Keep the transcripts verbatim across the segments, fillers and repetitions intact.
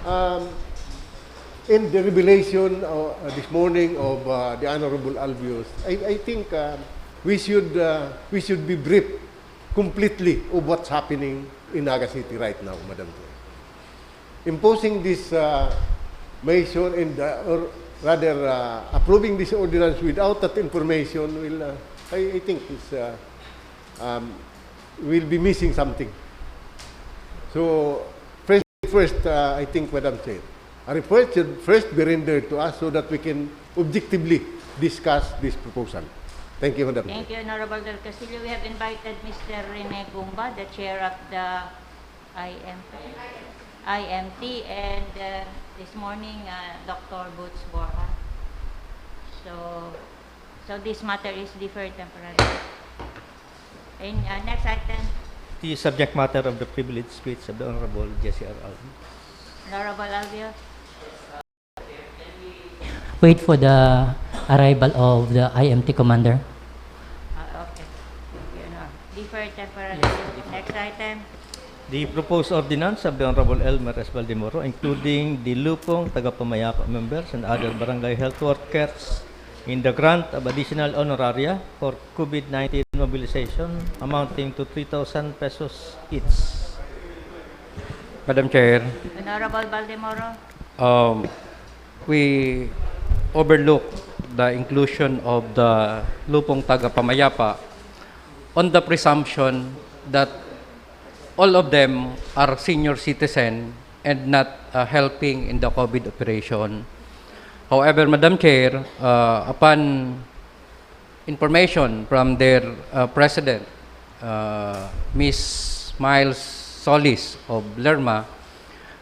Um, in the revelation, uh, this morning of, uh, the Honorable Albius, I, I think, uh, we should, uh, we should be briefed completely of what's happening in Naga City right now, Madam Chair. Imposing this, uh, measure and, uh, or rather, uh, approving this ordinance without that information will, uh, I, I think is, uh, um, will be missing something. So, first, first, uh, I think, Madam Chair, a report should first be rendered to us so that we can objectively discuss this proposal. Thank you, Madam Chair. Thank you, Honorable Del Castillo. We have invited Mister Rene Gumba, the chair of the I M T, I M T, and, uh, this morning, uh, Doctor Boots Borja. So, so this matter is deferred temporarily. And, uh, next item, The subject matter of the privileged speech of the Honorable Jesse R. Alvin. Honorable Alvio. Wait for the arrival of the I M T commander. Uh, okay. Yun, uh, defer temporarily. Next item. The proposed ordinance of the Honorable Elmer S. Baldemoro, including the Lupong Tagapamayapa members and other barangay health workers in the grant of additional honoraria for COVID nineteen mobilization amounting to three thousand pesos each. Madam Chair, Honorable Baldemoro. Um, we overlook the inclusion of the Lupong Tagapamayapa on the presumption that all of them are senior citizen and not uh, helping in the COVID operation. However, Madam Chair, uh, upon information from their uh, president, uh, Miss Miles Solis of Lerma,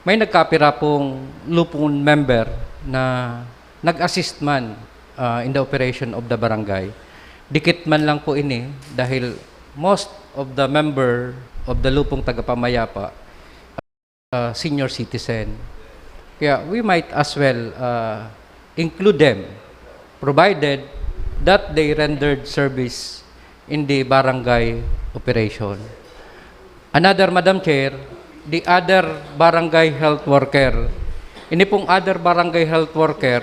may nagkapira pong Lupong member na nag-assist man uh, in the operation of the barangay. Dikit man lang po ini dahil most of the member of the Lupong Tagapamayapa uh, senior citizen. Kaya we might as well uh, include them provided that they rendered service in the barangay operation. Another, Madam Chair, the other barangay health worker. Ini pong other barangay health worker,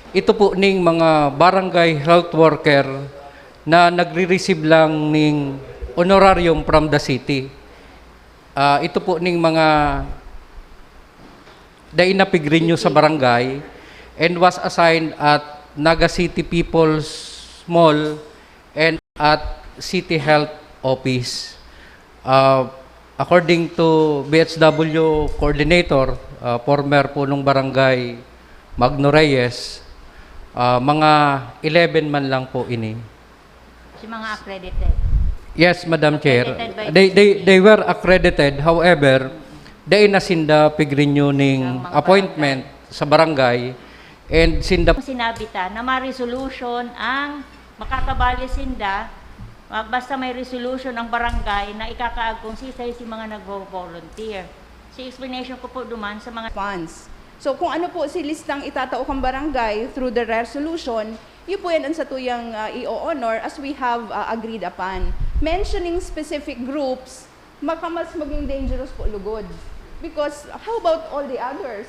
ito po ning mga barangay health worker na nagre-receive lang ning honorarium from the city. Ah, ito po ning mga dai napigrinyo sa barangay and was assigned at Naga City People's Mall and at City Health Office. Ah, according to B H W coordinator, ah, former punong barangay Magno Reyes, ah, mga eleven man lang po ini. Si mga accredited. Yes, Madam Chair. Accredited by They, the they, city. They were accredited. However, dai na sinda pig-renew ning Ang mga appointment sa barangay and sinda Sinabi ta na ma-resolution ang makakabali sinda, ah, basta may resolution ang barangay na ikakaag kung sisay si mga nagvo-volunteer. Si explanation ko po duman sa mga funds. So kung ano po si listang itatao kan barangay through the resolution, yun po yan ang satuyang uh, i-honor as we have uh, agreed upon. Mentioning specific groups, makamas maging dangerous po lugod. Because how about all the others?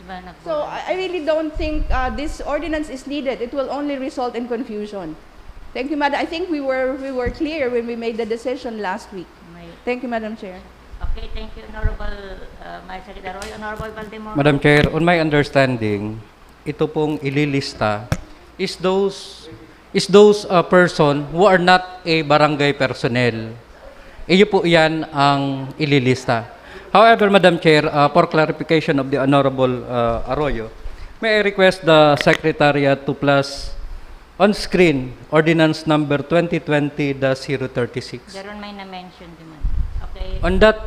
Diba, nag- So I I really don't think uh, this ordinance is needed. It will only result in confusion. Thank you, Madam. I think we were we were clear when we made the decision last week. May, Thank you, Madam Chair. okay, thank you, Honorable uh, Maria Secretary Arroyo. Honorable Baldemoro. Madam Chair, on my understanding, ito pong ililista is those is those uh, person who are not a barangay personnel. Iyo po yan ang ililista. However, Madam Chair, uh, for clarification of the Honorable uh, Arroyo, may I request the Secretariat to flash on screen Ordinance Number twenty twenty dash zero thirty-six. Daron may na-mention duman. Okay. On that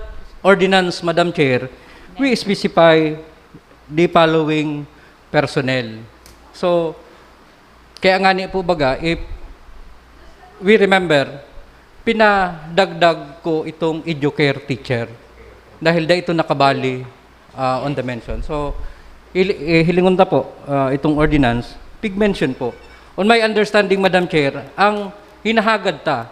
ordinance, Madam Chair, we specify the following personnel. So, kaya nga ni po baga, if we remember, pinadagdag ko itong educare teacher dahil da ito nakabali uh, on the mention. So, il- eh, hilingon ta po uh, itong ordinance, pig-mention po. On my understanding, Madam Chair, ang hinahagad ta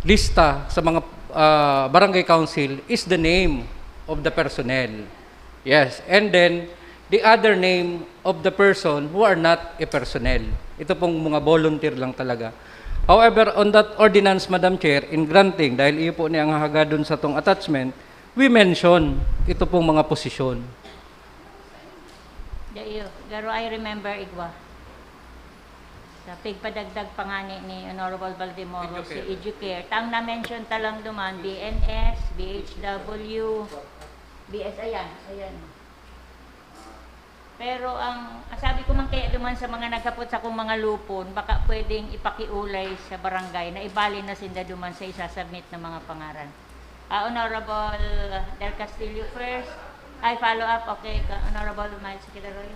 lista sa mga uh, barangay council is the name of the personnel. Yes, and then the other name of the person who are not a personnel. Ito pong mga volunteer lang talaga. However, on that ordinance, Madam Chair, in granting, dahil iyo po ni ang hahagadon sa tong attachment, we mention ito pong mga posisyon. Daiyo, garo I remember igwa. Sa pigpadagdag pa ngani ni Honorable Baldemoro, si Educare. Tang na-mention ta lang duman, B N S, B H W, B S, ayan, ayan. Pero ang, ang sabi ko man kaya duman sa mga naghapot sa kong mga lupon, baka pwedeng ipakiulay sa barangay na ibali na sinda duman sa isasubmit na mga pangaran. Ah, Honorable Del Castillo first. Ay, follow up. Okay, ka- Honorable Miles Quedaroy.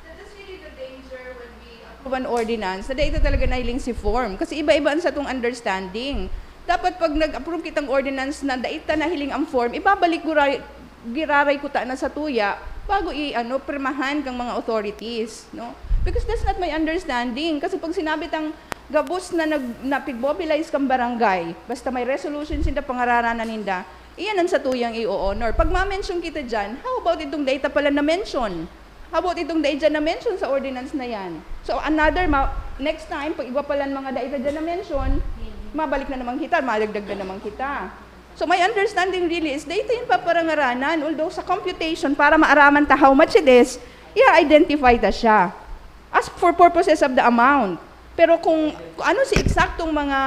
That is really the danger when we approve an ordinance na dai ta talaga nahiling si form. Kasi iba-iba ang satong understanding. Dapat pag nag-approve kitang ordinance na dai ta nahiling ang form, ibabalik guray, giraray kuta na sa tuya bago i ano pirmahan kang mga authorities, no? Because that's not my understanding. Kasi pag sinabi tang gabos na nag na pigmobilize kang barangay, basta may resolution sinda pangararanan ninda, iyan ang satuyang i-honor. Pag ma-mention kita diyan, how about itong dai ta pala na-mention? How about itong dai diyan na-mention sa ordinance na yan? So another, ma- next time, pag igwa pala ang mga dai ta diyan na-mention, mabalik na naman kita, madagdag na naman kita. So my understanding really is dai ta yan paparangaranan, although sa computation, para maaraman ta how much it is, i-identify ta siya as for purposes of the amount. Pero kung, kung ano si eksaktong mga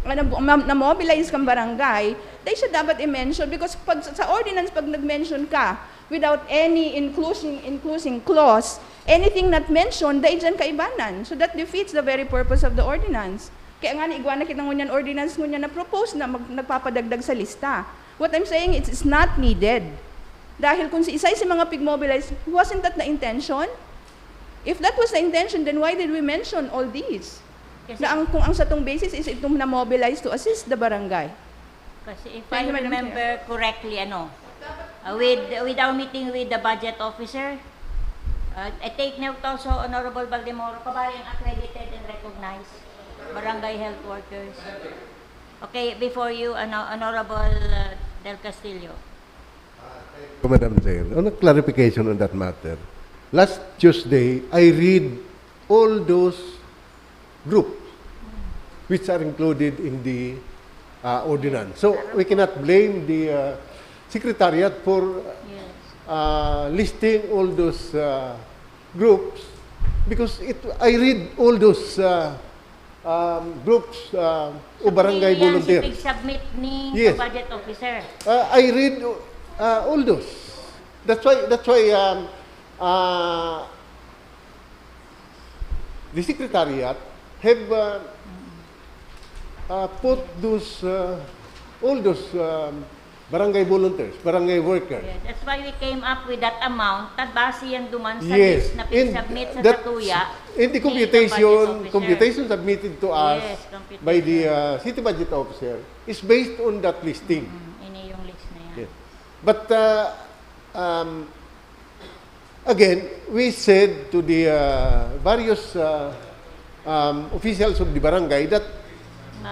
ano, ma- na-mobilize kang barangay, dai siya dapat i-mention because pag sa ordinance, pag nag-mention ka without any inclusion, inclusion clause, anything not mentioned, dai diyan kaibanan. So that defeats the very purpose of the ordinance. Kaya nga, igwa na kita ngunyan ordinance ngunyan na propose na mag, nagpapadagdag sa lista. What I'm saying, it's, it's not needed. Dahil kung si isay si mga pigmobilize, wasn't that the intention? If that was the intention, then why did we mention all these? Kasi Na ang, kung ang satong basis is itong na-mobilize to assist the barangay. Kasi if Thank I you, Madam remember correctly, ano, uh, with, with our meeting with the budget officer, uh, I take note also, Honorable Baldemoro, kabali ang accredited and recognized barangay health workers. Okay, before you, ano, Honorable uh, Del Castillo. Madam Chair, on a clarification on that matter. Last Tuesday, I read all those groups which are included in the uh, ordinance. So we cannot blame the uh, secretariat for Yes. uh, listing all those uh, groups because it, I read all those uh, um, groups uh, o barangay Yan, volunteers. Submit ni Yes. budget officer. Uh, I read uh, all those. That's why that's why um, uh, the secretariat have uh, uh, put those uh, all those um, barangay volunteers, barangay workers. Yeah, that's why we came up with that amount. Tabasi yan duman sa Yes, list na and pinsubmit sa that- Satuya. In the ni computation, budget officer. Computation submitted to us Yes, computation. by the uh, city budget officer is based on that listing. Mm, ini yung list na yan. Yes. But uh, um, again, we said to the uh, various uh, um, officials of the barangay that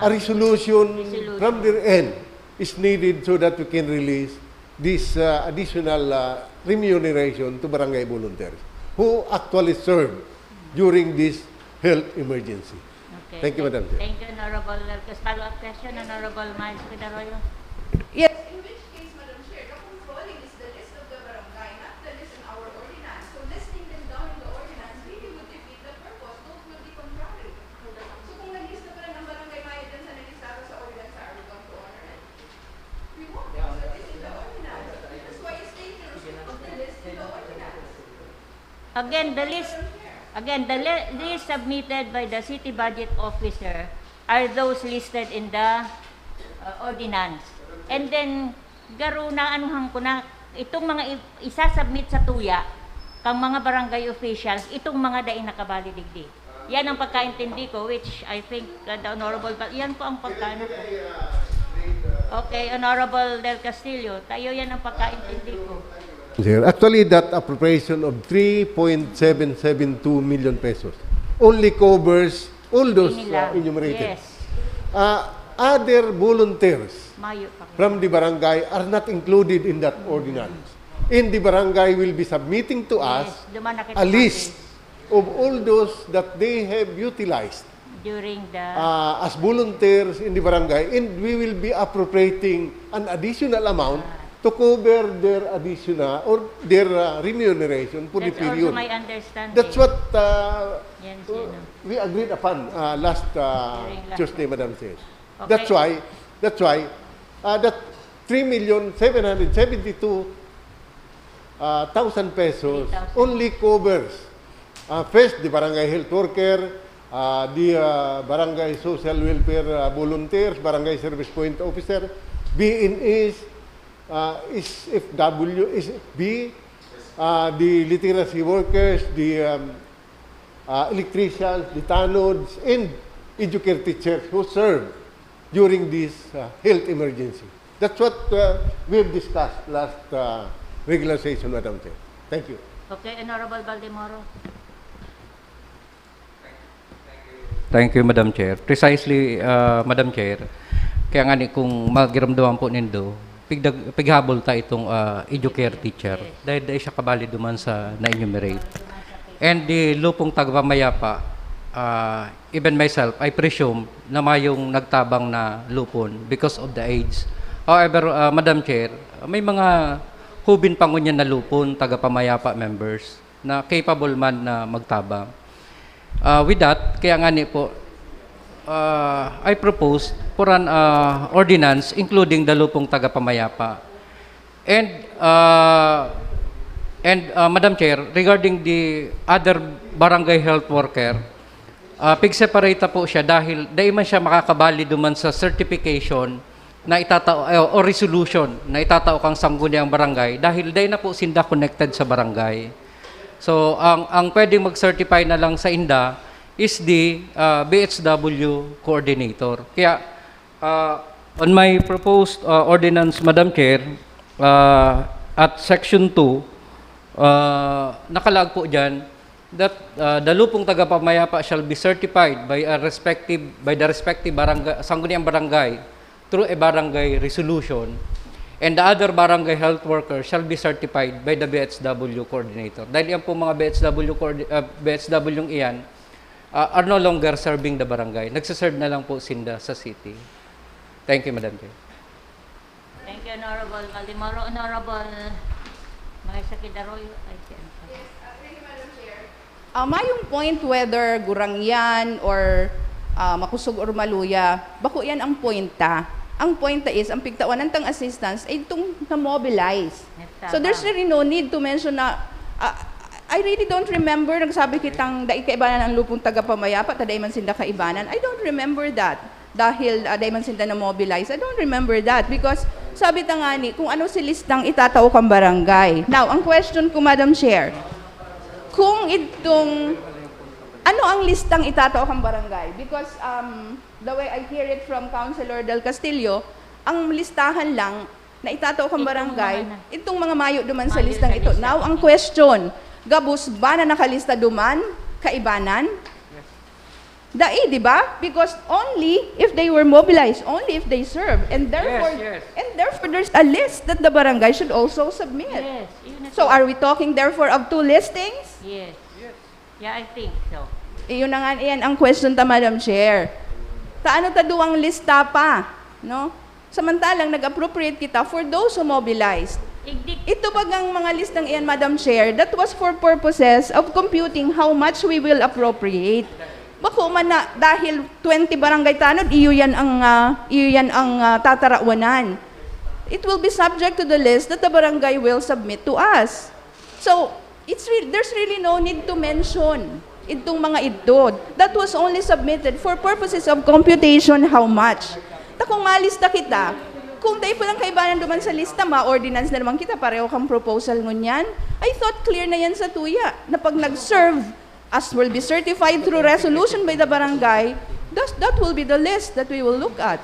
a resolution Resolution. from their end is needed so that we can release this uh, additional uh, remuneration to barangay volunteers who actually serve during this health emergency. Okay. Thank you, Madam Chair. Thank you, Honorable Lucas. Follow-up question, Honorable Miles Quedaroyo. Yes, in which case, Madam Chair, the controlling is the list of the barangay, not the list in our ordinance. So listing them down in the ordinance really would defeat the purpose, both would be contrary. So kung nag-list na pala ng barangay Maya dyan sa nalistado sa ordinance, are we going to honor it? We won't, because it is in the ordinance. That's why it's dangerous to put the list in the ordinance. Again, the list, again, the li- list submitted by the city budget officer are those listed in the uh, ordinance. And then, garo na anuhan ko na, itong mga i- isasubmit sa tuya, kang mga barangay officials, itong mga dai nakabali digdi. Yan ang pagkaintindi ko, which I think uh, the Honorable, Bal- yan po ang pagkaano ko. Okay, Honorable Del Castillo, tayo yan ang pagkaintindi ko. Sir, actually, that appropriation of three point seven seven two million pesos only covers all those Inila. uh, enumerated. Yes. Uh, other volunteers Mayo pa. from the barangay are not included in that ordinance. And the barangay will be submitting to us Yes, duman na kita a list mag-list. of all those that they have utilized During the... uh, as volunteers in the barangay, and we will be appropriating an additional amount to cover their additional or their uh, remuneration for the That's also period. My understanding. That's what uh, Yan, sino? We agreed upon uh, last uh, During last Tuesday, Madam Chair. Okay. That's why, that's why uh, that three million seven hundred seventy-two uh, thousand pesos Three thousand. Only covers uh, first the barangay health worker, uh, the uh, barangay social welfare uh, volunteers, barangay service point officer, B N As, uh, S F W, S F B, uh, the literacy workers, the um, uh, electricians, the tanods, and educare teachers who serve during this uh, health emergency. That's what uh, we've discussed last uh, regular session, Madam Chair. Thank you. Okay, Honorable Baldemoro. Thank you, Madam Chair. Precisely, uh, Madam Chair, kaya nga ni kung magiramdaman po nindo, pigdag, pighabol ta itong uh, educare teacher. Dahil dahil siya kabali duman sa na-enumerate. And the lupong tagapamayapa, uh, even myself, I presume na mayong nagtabang na lupon because of the age. However, uh, Madam Chair, may mga hubin pa ngunyan na lupon, tagapamayapa members na capable man na magtabang. Uh, with that, kaya nga ni po, uh, I proposed for an uh, ordinance including the lupong tagapamayapa. And, uh, and uh, Madam Chair, regarding the other barangay health worker, uh, pig-separate po siya dahil dai man siya makakabali duman sa certification na itatao eh, o resolution na itatao kang sangguniang barangay dahil dai na po sinda connected sa barangay. So, ang ang pwedeng mag-certify na lang sa inda is the uh, B H W coordinator. Kaya uh, on my proposed uh, ordinance, Madam Chair, uh, at section two, uh, nakalaag po diyan that uh, the lupong tagapamayapa shall be certified by a respective by the respective barangay, sangguniang barangay through a barangay resolution, and the other barangay health worker shall be certified by the B H W coordinator. Dahil yan po mga B H W coordi- uh, B H W iyan uh, are no longer serving the barangay. Nagsiserve na lang po sinda sa city. Thank you, Madam Chair. Thank you, Honorable Baldemoro. Honorable Marisa Kidaroy. Ay, si ano pa? Ah, mayong point whether gurang yan or ah, makusog or maluya, bako yan ang point ta. Ang point ta is, ang pigtawanan tang assistance ay itong na-mobilize. So there's really no need to mention na, ah, I really don't remember, nagsabi kitang dai kaibanan ang lupong tagapamayapa, ta dai man sinda kaibanan. I don't remember that. Dahil ah, dai man sinda na-mobilize. I don't remember that because sabi ta nga ni, kung ano si listang itatao kang barangay. Now, ang question ko, Madam Chair, kung itong, ano ang listang itatao kang barangay? Because um, the way I hear it from Councilor Del Castillo, ang listahan lang na itatao kang Itong barangay, mga na- itong mga mayo duman sa Mayo listang sa ito. lista. Now, ang question, gabos ba na nakalista duman, kaibanan? Dai, di ba? Because only if they were mobilized, only if they serve. And therefore, Yes, yes. and therefore there's a list that the barangay should also submit. Yes, yun na So to. Are we talking therefore of two listings? Yes. Yeah, I think so. Iyon na nga iyan ang question ta, Madam Chair. Ta ano ta duwang lista pa, no? Samantalang nag-appropriate kita for those who mobilized. Igdik. Ito bagang mga listang iyan, Madam Chair, that was for purposes of computing how much we will appropriate. Bako man na dahil twenty barangay tanod, iyo yan ang, ah, iyo yan ang ah, tatarawanan. It will be subject to the list that the barangay will submit to us. So, it's re- there's really no need to mention itong mga ito. That was only submitted for purposes of computation how much. Ta kung malista kita, kung dai pa lang kaibanan duman sa lista, ma-ordinance na naman kita, pareho kang proposal ngunyan. I thought clear na yan sa tuya, na pag nag-serve, as will be certified through resolution by the barangay, thus, that will be the list that we will look at.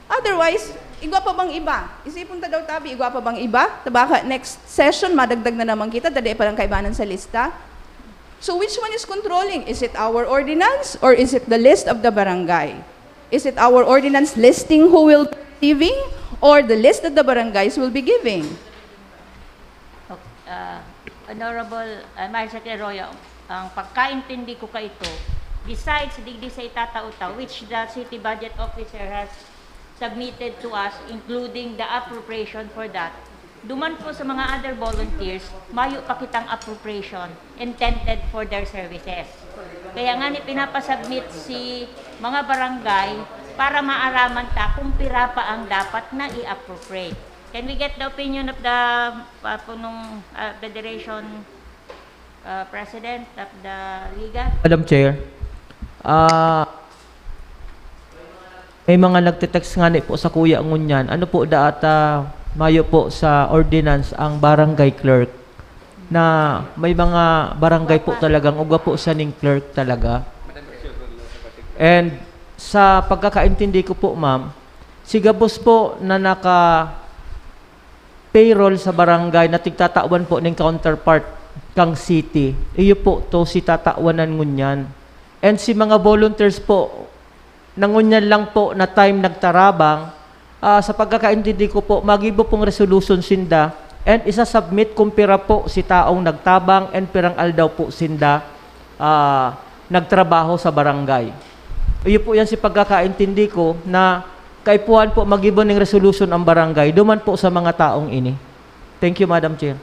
Otherwise, igwa pa bang iba? Isipon ta daw tabi, igwa pa bang iba? Ta baka next session, madagdag na naman kita, ta dai pa lang kaibanan sa lista. So which one is controlling? Is it our ordinance or is it the list of the barangay? Is it our ordinance listing who will receiving or the list that the barangays will be giving? Uh, Honorable uh, Marcia Arroyo, ang pagkaintindi ko kaito, besides digdi sa itataw-taw, which the city budget officer has submitted to us, including the appropriation for that, duman po sa mga other volunteers, mayo pa kitang appropriation intended for their services. Kaya nga ni pinapasubmit si mga barangay para maaraman ta kung pira pa ang dapat na i-appropriate. Can we get the opinion of the uh, punong uh, Federation uh, President of the Liga? Madam Chair, ah, may mga nagte-text nga ni po sa kuya ngunyan. Ano po daata mayo po sa ordinance ang barangay clerk na may mga barangay po talagang ugwa po siya ning clerk talaga. And sa pagkakaintindi ko po, ma'am, si gabos po na naka payroll sa barangay na tigtatawan po ning counterpart kang city, iyo po to si tatawanan ngunyan. And si mga volunteers po, na ngunyan lang po na time nagtarabang, ah, sa pagkakaintindi ko po, magibo pong resolution sinda and isa-submit kung pira po si taong nagtabang and pirang aldaw po sinda ah, nagtrabaho sa barangay. Iyo po yan si pagkakaintindi ko na kaipuhan po magibo ning resolution ang barangay duman po sa mga taong ini. Thank you, Madam Chair.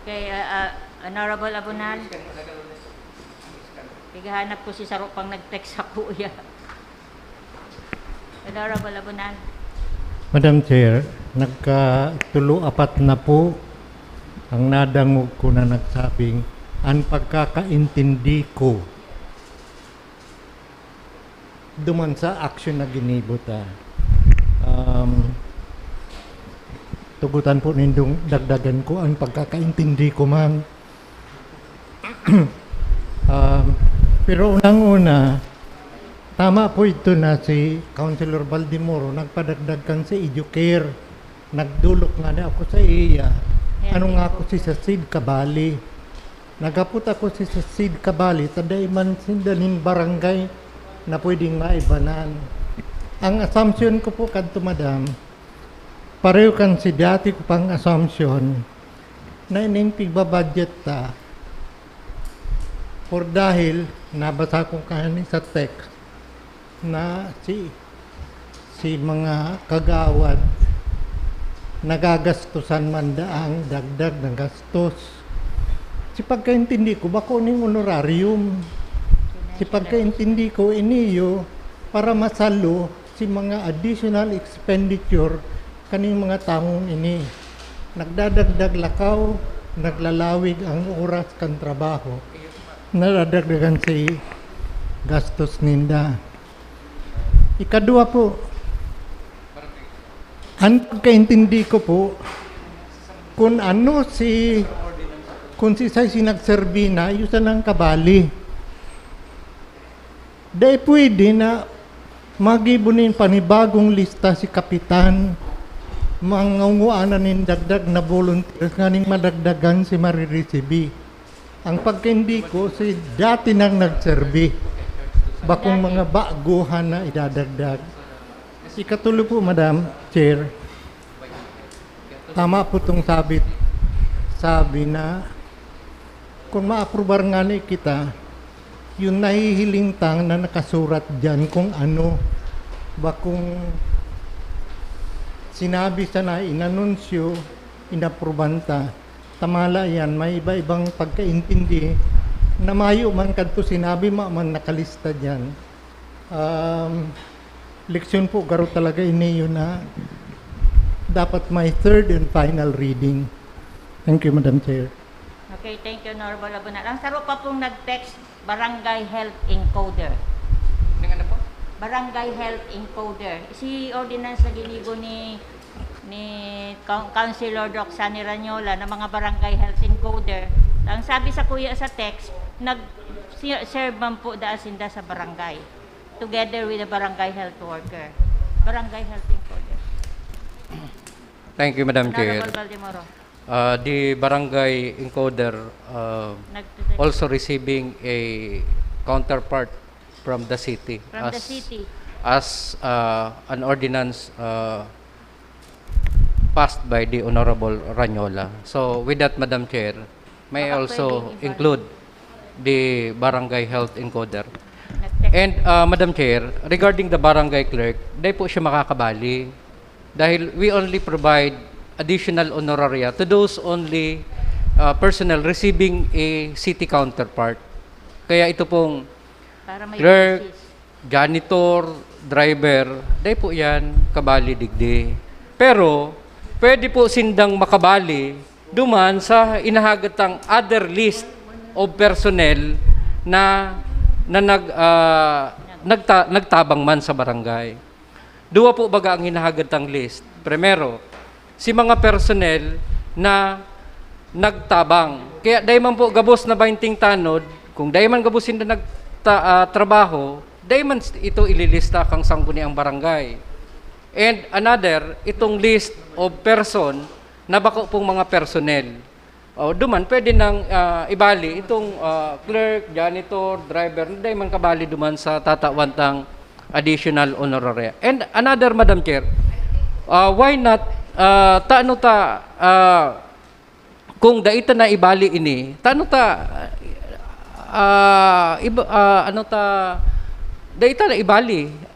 Okay, uh, uh, Honorable Abunal. Naghahanap ko si saro pang nag-text sa kuya. Honorable Abunal. Madam Chair, nagkatulo-apat na po ang nadangog ko na nagsabing, "Ang pagkakaintindi ko duman sa action na ginibo ta." Um, tugutan po nindong dagdagan ko ang pagkakaintindi ko, ma'am. Um, pero unang-una, tama po ito na si Councilor Baldemoro nagpadagdag kan sa Educare. Nagdolok nga na ako sa iya. Ano nga ako si sa Sid Kabali? Nagapot ako si sa Sid Kabali, ta dai man sinda nin barangay na pwedeng maibanan. Ang assumption ko po kadto, madam, pareho kan si dati ko pang assumption na ining pigbabudget ta, por dahil nabasa ko kani sa text na si si mga kagawad nagagastusan man daang dagdag na gastos. Si pagkaintindi ko, bako ning honorarium. Si pagkaintindi ko, iniyo para masalo si mga additional expenditure kaning mga tawong ini. Nagdadagdag lakaw, naglalawig ang oras kan trabaho. Nadadagdagan si gastos ninda. Ikadua po, ang pagkaintindi ko po, kung ano si, kung si Say si nagserbi na, iyo sanang kabali. Dai pwede na magibo nin panibagong lista si Kapitan, mangunguan na nin dagdag na volunteers nganing madagdagan si mariresibi. Ang pagkaintindi ko, si dati nang nagserbi, bakong mga baguhan na idadagdag. Ikatulo po, Madam Chair, tama po itong sabi, sabi na kung maaprubar nga ni kita, yung nahihiling tang na nakasurat dyan kung ano, bakong sinabi sana, inanunsyo, inapruban ta. Tamala yan, may iba-ibang pagkaintindi na mayo man kadto sinabi, ma man nakalista dyan. Um, leksyon po, garo talaga ini yun na dapat may third and final reading. Thank you, Madam Chair. Okay, thank you, Honorable Abunal. Ang saro pa pong nag-text, Barangay Health Encoder. Ng ano po? Barangay Health Encoder. Si ordinance na ginibo ni ni Coun- Councilor Roxanne Ranyola na mga barangay health encoder. Ang sabi sa kuya sa text, nag si- serve man po daa sinda sa barangay together with the barangay health worker. Barangay health encoder. Thank you, Madam Chair. Honorable Baldemoro. Uh, the barangay encoder uh, Nagtutulungan. Also receiving a counterpart from the city. From the as- city. as uh, an ordinance uh, passed by the Honorable Ranyola. So with that, Madam Chair, may I also include the barangay health encoder. And uh, Madam Chair, regarding the barangay clerk, dai po siya makakabali dahil we only provide additional honoraria to those only uh, personnel receiving a city counterpart. Kaya ito pong Para may clerk, basis. Janitor, driver, dai po yan kabali digdi. Pero pwede po sindang makabali duman sa inahagad tang other list of personnel na na nag ah, nagta- nagtabang man sa barangay. Duwa po baga ang hinahagad tang list. Primero, si mga personnel na nagtabang. Kaya dai man po gabos na bainting tanod, kung dai man gabos sinda nagta- ah, trabaho, dai man ito ililista kang sangguniang barangay. And another, itong list of person na bako pong mga personnel. O, duman, pwede nang ah, ibali itong ah, clerk, janitor, driver, na dai man kabali duman sa tatawan tang additional honoraria. And another, Madam Chair, ah, why not, ah, tano ta, ah, kung dai ta na ibali ini, tano ta, ah, iba, ah, ano ta, dai ta na ibali.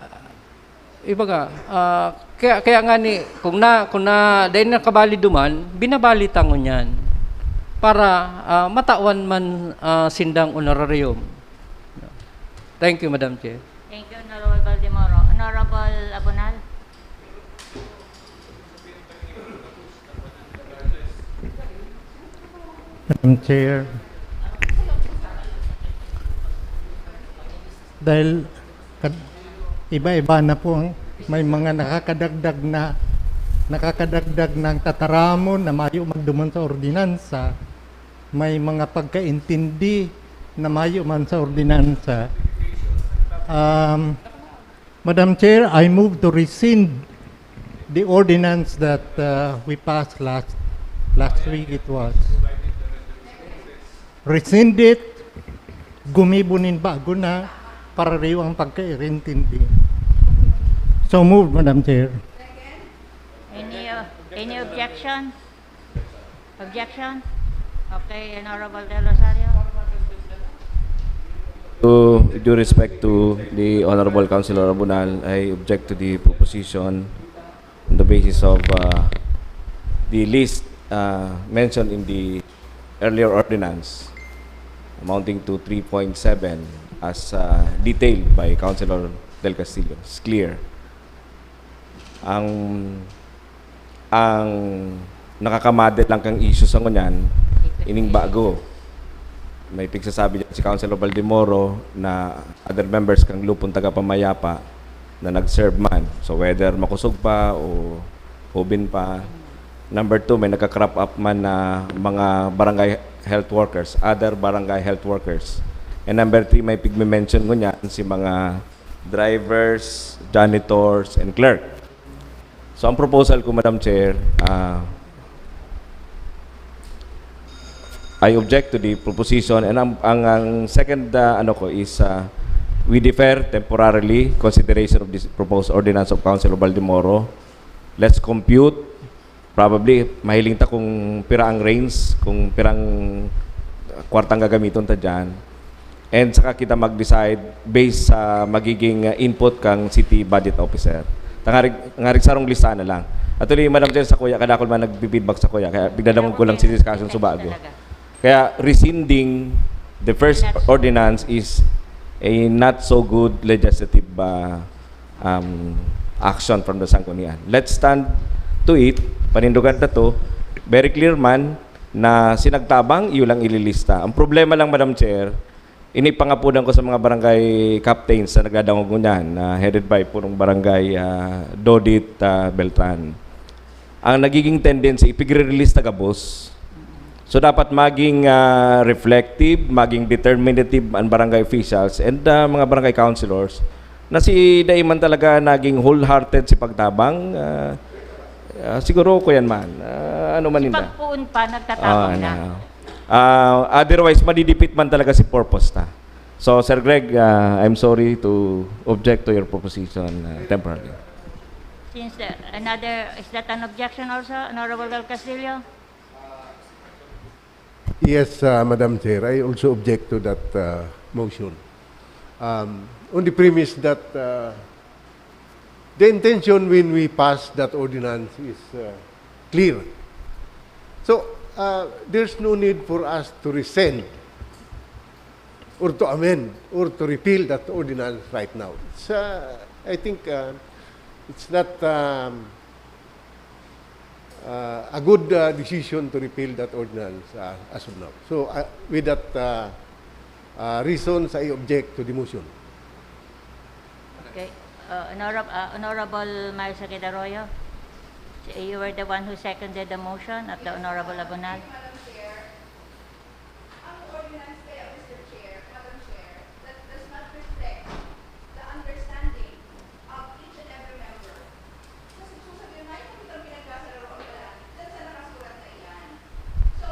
Ibaga, ah, kaya, kaya nga ni, kung na, kung na, dai na kabali duman, binabali ta ngunyan para ah, matawan man ah, sindang honorarium. Thank you, Madam Chair. Thank you, Honorable Baldemoro. Honorable Abonal. Madam Chair, dahil kad- iba-iba na po ang may mga nakakadagdag na nakakadagdag ng tataramon na mayo magduman sa ordinansa, may mga pagkaintindi na mayo man sa ordinansa. Um, Madam Chair, I move to rescind the ordinance that uh, we passed last last week it was. Rescind it, gumibo nin bago na para riyo ang pagkairintindi. So moved, Madam Chair. Any, uh, any objection? Objection? Okay, Honorable Del Rosario. To, with due respect to the Honorable Councilor Abunal, I object to the proposition on the basis of uh, the list uh, mentioned in the earlier ordinance amounting to three point seven as uh, detailed by Councilor Del Castillo. It's clear. Ang ang nakakamada lang kang issue sa ngunyan, ining bago. May pigsasabi dyan si Councilor Baldemoro na other members kang Lupon Tagapamayapa na nag-serve man. So whether makusog pa o hubin pa. Number two, may nagka-crop up man na mga barangay health workers, other barangay health workers. And number three, may pigme-mention ngunyan si mga drivers, janitors, and clerk. So ang proposal ko, Madam Chair, ah, I object to the proposition, and ang, ang, ang second ah, ano ko is ah, we defer temporarily consideration of this proposed ordinance of Council of Baldemoro. Let's compute, probably mahiling ta kung pira ang range, kung pirang kwartang gagamiton ta dyan. And saka kita mag-decide based sa magiging uh, input kang city budget officer. Tangarig, ngarig sarong lista na lang. Actually, Madam Chair, sa kuya, kadakol man nagbi-feedback sa kuya, kaya pigdadangog ko lang si discussion sa bago. Kaya rescinding the first ordinance is a not so good legislative uh, um, action from the Sanggunian. Let's stand to it, panindugan ta to. Very clear man na sinagtabang, iyo lang ililista. Ang problema lang, Madam Chair, inipangapudan ko sa mga barangay captains na nagdadangog ngunyan, na headed by punong barangay ah, Dodit ah, Beltran. Ang nagiging tendency, ipigre-release ta gabos. So dapat maging ah, reflective, maging determinative ang barangay officials and ah, mga barangay councilors na si dai man talaga naging wholehearted si pagtabang. Ah, ah, siguro ko yan man. Ah, ano man ninda? Pagpuon pa, nagtatabang Ah, na. na. Ah, otherwise, madidipit man talaga si purpose ta. So, Sir Greg, uh, I'm sorry to object to your proposition uh, temporarily. Since the, another, is that an objection also, Honorable Del Castillo? Yes, uh, Madam Chair, I also object to that uh, motion. Um, on the premise that uh, the intention when we pass that ordinance is uh, clear. So, uh, there's no need for us to rescind or to amend or to repeal that ordinance right now. It's, uh, I think uh, it's not um, uh, a good uh, decision to repeal that ordinance uh, as of now. So, uh, with that uh, uh, reasons, I object to the motion. Okay. Uh, Honorab- uh, Honorable Marisa Quedarroyo, you were the one who seconded the motion of the Honorable Abonal. Madam Chair, ang ordinance kaya, Mister Chair, Madam Chair, that does not reflect the understanding of each and every member. Kasi kung sabihin, "Ngayon ko kitang pinagsasararoan pala, dyan sa nakasulat na iyan." So,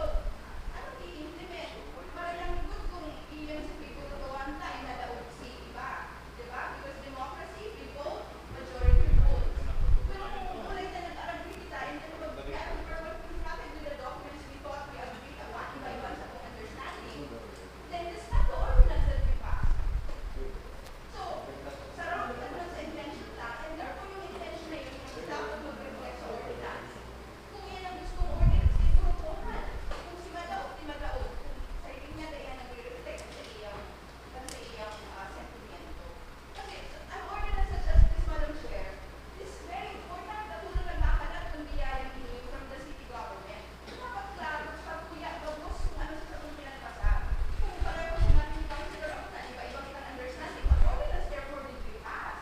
ano i-implement? Para lang good kung iyan sa people, gawa na tayo na daog si iba. Di ba? Because democracy, we vote, majority rules. Pero kung ulay na nag-agree kita, and then pag meron or when confronted with the documents we thought we agreed upon, iba-iba sa kung understanding, then this not the ordinance that we passed. So, saraw kita doon sa intention lang, and therefore yung intention na yun, yung dapat mag-reflect sa ordinance. Kung yan ang gusto ng ordinance, ito po man. Kung si Madaog, di Madaog, kung sa hindi niya kaya nagre-reflect sa iyang, sa iyang ah, sentimiento. Kasi ang ordinance such as this, Madam Chair, is very important. Katulad nagkakalat ng biyayang hinihingi from the city government. Dapat klaro, tsaka kuya, bagos kung ano sa atong pinagpasa. Kung pareho sinabi ni Councilor Abuna, iba-iba kitang understanding. What ordinance therefore did we pass?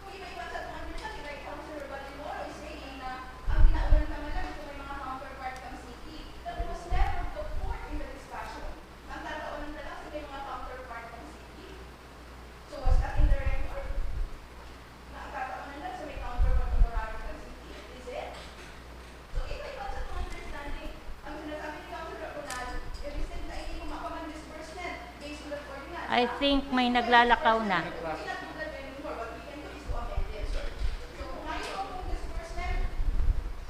Kung iba-iba sa atong understanding, like Councilor Baldemoro is saying na ang kinauran ka man lang, kung may mga counterpart kang city, that was never put forth in the discussion. Ang tataonan na lang sa may mga counterpart kang city. So was that in the record? Na ang tataonan lang sa may counterpart honorarium kang city? Is it? So iba-iba sa atong understanding. Ang sinasabi ni Councilor Abonal, i-rescind na ini kung mapaman disbursement based on that ordinance. I think may naglalakaw na. Pinatugad na yun, what we can do is to amend it. So kung mayroon pong disbursement,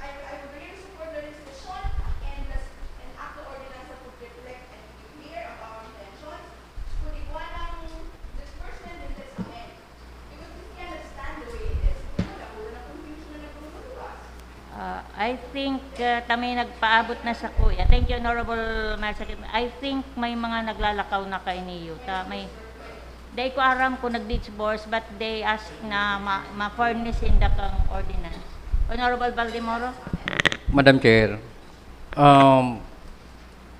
I, I would really support the resolution and the, and act the ordinance that would reflect and be clear about our intentions. Kung igwa ng disbursement, then let's amend. Because we can understand the way it is. Siguro nakuha ng confusion na nagbubutuwas. Uh, I think uh, ta may nagpaabot na sa kuya. Thank you, Honorable Marisa. I think may mga naglalakaw na kay niyo. Ta may Dai ko aram kung nag-disburse, but they ask na ma- ma-furnish in the kang ordinance. Honorable Baldemoro? Madam Chair, um,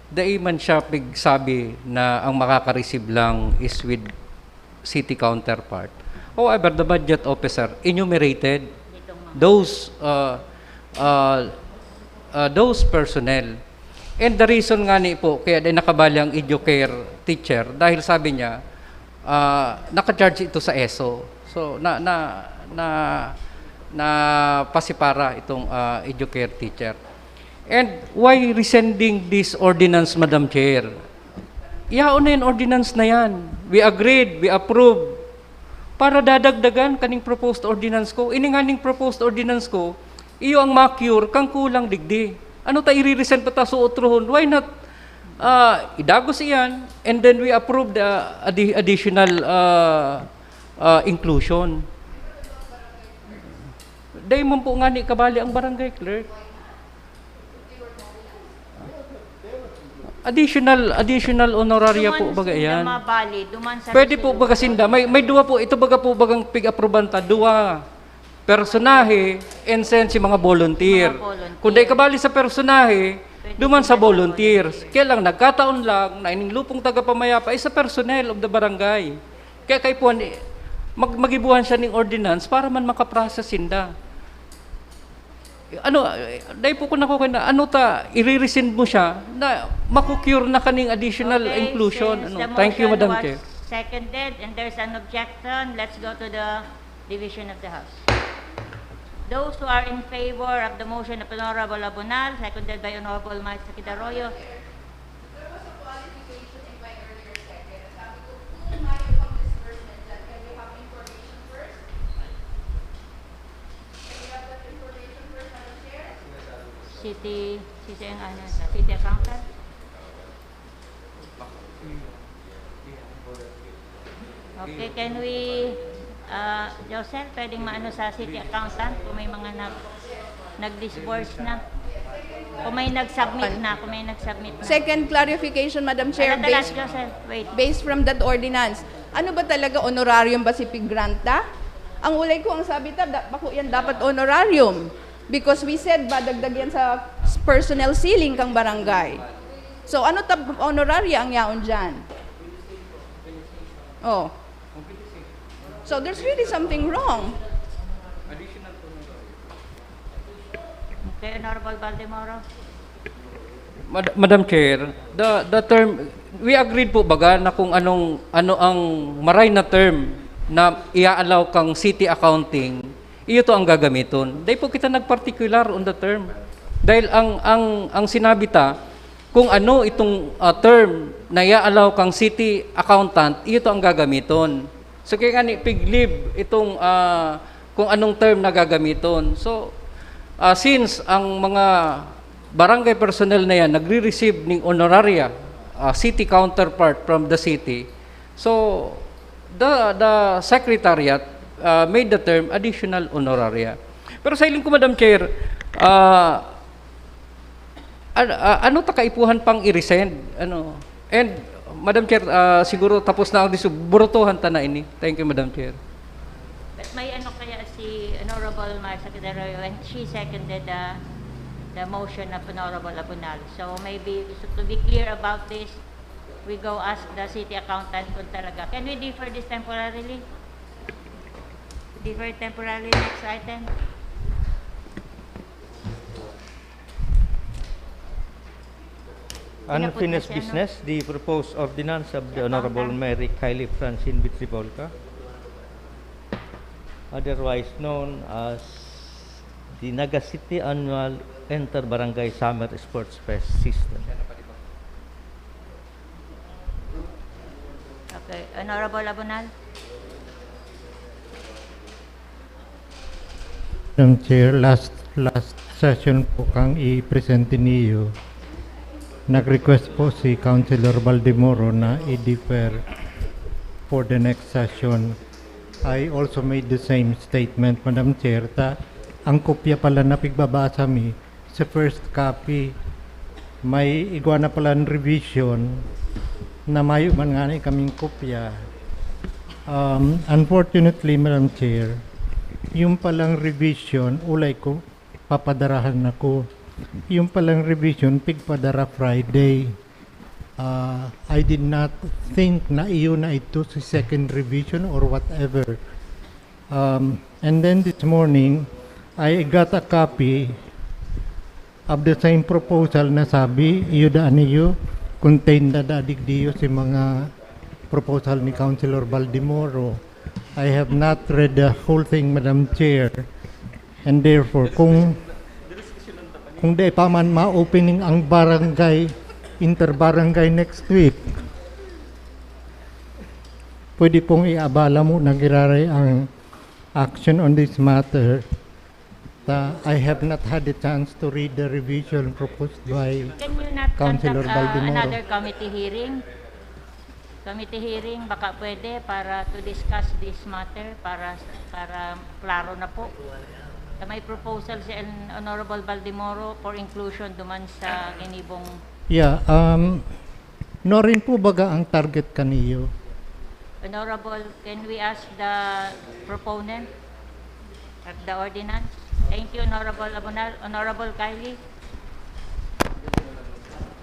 dai man siya pigsabi na ang makaka-receive lang is with city counterpart. However, the budget officer enumerated those uh, uh, uh, those personnel. And the reason nga ni po, kaya din nakabali ang educare teacher, dahil sabi niya, uh, naka-charge ito sa ESO. So, na, na, na, na pasipara itong uh, educare teacher. And why rescinding this ordinance, Madam Chair? Yaon na yung ordinance na yan. We agreed, we approved. Para dadagdagan kaning proposed ordinance ko. Ini nga ning proposed ordinance ko, iyo ang ma-cure kang kulang digdi. Ano ta iriresent pa ta sa utrohon? Why not uh, idagos iyan and then we approve the addi- additional uh, uh, inclusion? Dahil man po nga ni kabali ang barangay clerk. Additional additional honoraria po baga yan. Pwede po baga sinda. May may duwa po, ito baga po bagang pig-aproban ta, duwa. Personahe and sen si mga volunteer. Kung dai kabali sa personahe, duman sa volunteers. Kaya lang nagkataon lang na ining lupong tagapamayapa is sa personnel of the barangay. Kaya kay puan mag magibuhan siya ning ordinance para man makaprocess sinda. Ano, dai po ko nakukina, ano ta, irirescind mo siya na makukure na kaning additional okay, inclusion. Ano? Thank you, Madam Chair. Seconded and there's an objection, let's go to the division of the House. Those who are in favor of the motion of Honorable Abonal, seconded by Honorable Marisa Quidaroyo, there was a qualification in my earlier second. Sabi ko, City, city ang ano, city accountant. Okay, can we, uh, Josel, pwedeng maano sa city accountant kung may mga nag, nag-disburse na? Kung may nag-submit na, kung may nag-submit na. Second clarification, Madam Chair, Ano, tara, based, Josel, wait. based from that ordinance, ano ba talaga, honorarium ba si pig-grant ta? Ang ulay ko, ang sabi ta, da, bako yan dapat honorarium. Because we said ba, dagdag yan sa personnel ceiling kang barangay. So ano ta honoraria ang yaon dyan? Oh. So there's really something wrong. Okay, Honorable Baldemoro. Mad- Madam Chair, the the term, we agreed po baga na kung anong ano ang maray na term na ia-allow kang city accounting, iyo to ang gagamiton. Dai po kita nagpartikular on the term. Dahil ang ang ang sinabi ta, kung ano itong ah, term na ia-allow kang city accountant, iyo to ang gagamiton. So kaya nga ni piglib itong ah, kung anong term na gagamiton. So ah, since ang mga barangay personnel na yan nagre-receive ning honoraria, ah, city counterpart from the city, so the the secretariat ah, made the term additional honoraria. Pero sa hiling ko, Madam Chair, ah, an- ah, ano ta kaipuhan pang i-resend? Ano? And Madam Chair, ah, siguro tapos na ang disu-, burutuhan ta na ini. Thank you, Madam Chair. But may ano kaya si Honorable Marcia Cadaroyo, and she seconded the, the motion of Honorable Abunal. So maybe, so to be clear about this, we go ask the city accountant kung talaga. Can we defer this temporarily? Defer temporarily, next item. Unfinished business, the proposed ordinance of the Honorable Mary Kylie Francine Vitrivolca, otherwise known as the Naga City Annual Inter-Barangay Summer Sports Fest System. Okay, Honorable Abunal. Madam Chair, last last session po kang i-presente niyo, nag-request po si Councilor Baldemoro na i-defer for the next session. I also made the same statement, Madam Chair, ta ang kopya pala na pigbabasa mi sa first copy, may igwa na palan revision na mayo man ngani kaming kopya. Um, unfortunately, Madam Chair, yung palang revision, ulay ko, papadarahan ako. Yung palang revision, pigpadara Friday. Uh, I did not think na iyon na ito si second revision or whatever. Um, and then this morning, I got a copy of the same proposal na sabi, iyo daan niyo, contained na dadig diyo si mga proposal ni Councilor Baldemoro. I have not read the whole thing, Madam Chair. And therefore, kung kung di pa man ma-opening ang barangay, inter-barangay next week, pwede pong iabala mo na giraray ang action on this matter. Ta, I have not had the chance to read the revision proposed by Can you not Councilor conduct uh, Baldemoro. Another committee hearing? Committee hearing, baka pwede para to discuss this matter para para klaro na po. May proposal si Honorable Baldemoro for inclusion duman sa ginibong. Yeah, um, no rin po baga ang target kaniyo? Honorable, can we ask the proponent of the ordinance? Thank you, Honorable Abunal. Honorable Kylie?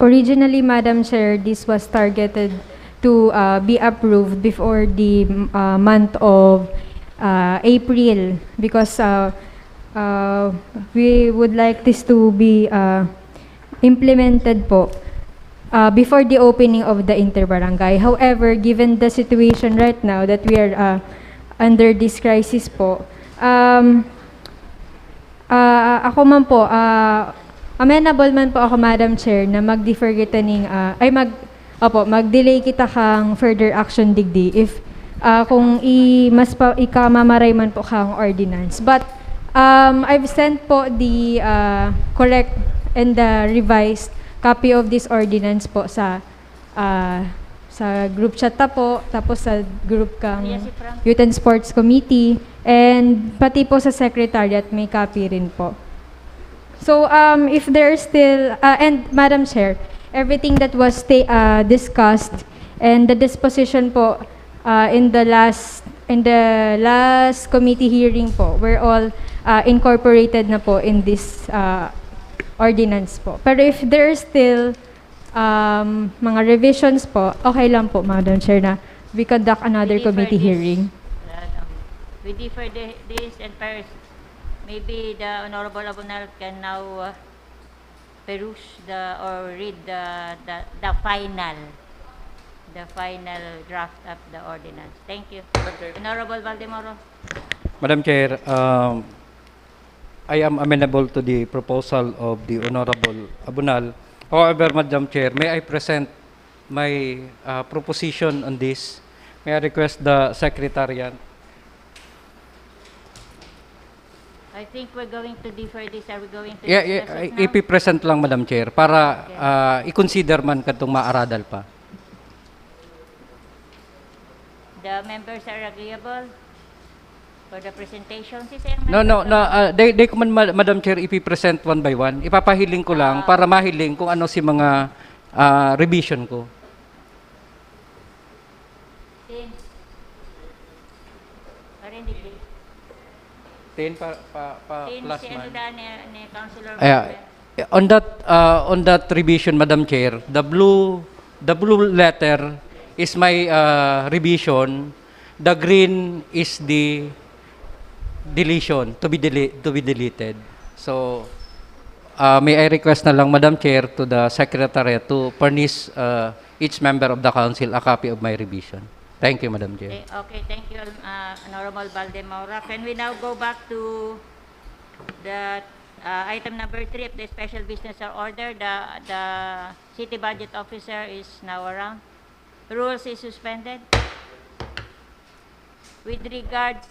Originally, Madam Chair, this was targeted to uh, be approved before the uh, month of uh, April because uh, uh, we would like this to be uh, implemented po uh, before the opening of the interbarangay. However, given the situation right now that we are uh, under this crisis po, um, Ah, ako man po, ah, amenable man po ako, Madam Chair, na mag-defer kita ning, ah, ay mag, opo, mag-delay kita kang further action digdi if ah, kung i mas pa, ikamamaray man po kang ordinance. But um, I've sent po the ah, correct and the revised copy of this ordinance po sa, ah, sa group chat ta po, tapos sa group kang Yes, si Frank. Youth and Sports Committee, and pati po sa Secretariat may copy rin po. So, um, if there's still, uh, and Madam Chair, everything that was sta- uh, discussed and the disposition po uh, in the last in the last committee hearing po, were all uh, incorporated na po in this uh, ordinance po. Pero if there's still um, mga revisions po, okay lang po, Madam Chair, na we conduct another We defer committee this, hearing. uh, we defer the, this and pers- maybe the Honorable Abunal can now uh, peruse the or read the, the, the final the final draft of the ordinance. Thank you. Honorable Valdemoro. Madam Chair, um, I am amenable to the proposal of the Honorable Abunal. However, Madam Chair, may I present my uh, proposition on this? May I request the Secretariat? I think we're going to defer this. Are we going to Yeah, yeah, discuss it i- now? ipipresent lang, Madam Chair, para Okay. uh, i-consider man katong maaradal pa. The members are agreeable for the presentation. Si Sir No, no, Michael no. Uh, they, they ko man, Ma- Madam Chair, ipipresent one by one. Ipapahiling ko lang Ah. para mahiling kung ano si mga uh, revision ko. Teams. Parinig din. Ten pa, pa, pa Teams, plus si ano man. daan ni, ni Councilor Ayan. Robert? On that uh, on that revision, Madam Chair, the blue the blue letter is my uh, revision. The green is the deletion to be dele- to be deleted. So uh, may I request na lang, Madam Chair, to the Secretary to furnish uh, each member of the council a copy of my revision. Thank you, Madam Chair. Okay, okay, thank you, uh, Honorable Valdemora. Can we now go back to the uh, item number three of the special business order? The, the city budget officer is now around. Rules is suspended. With regards,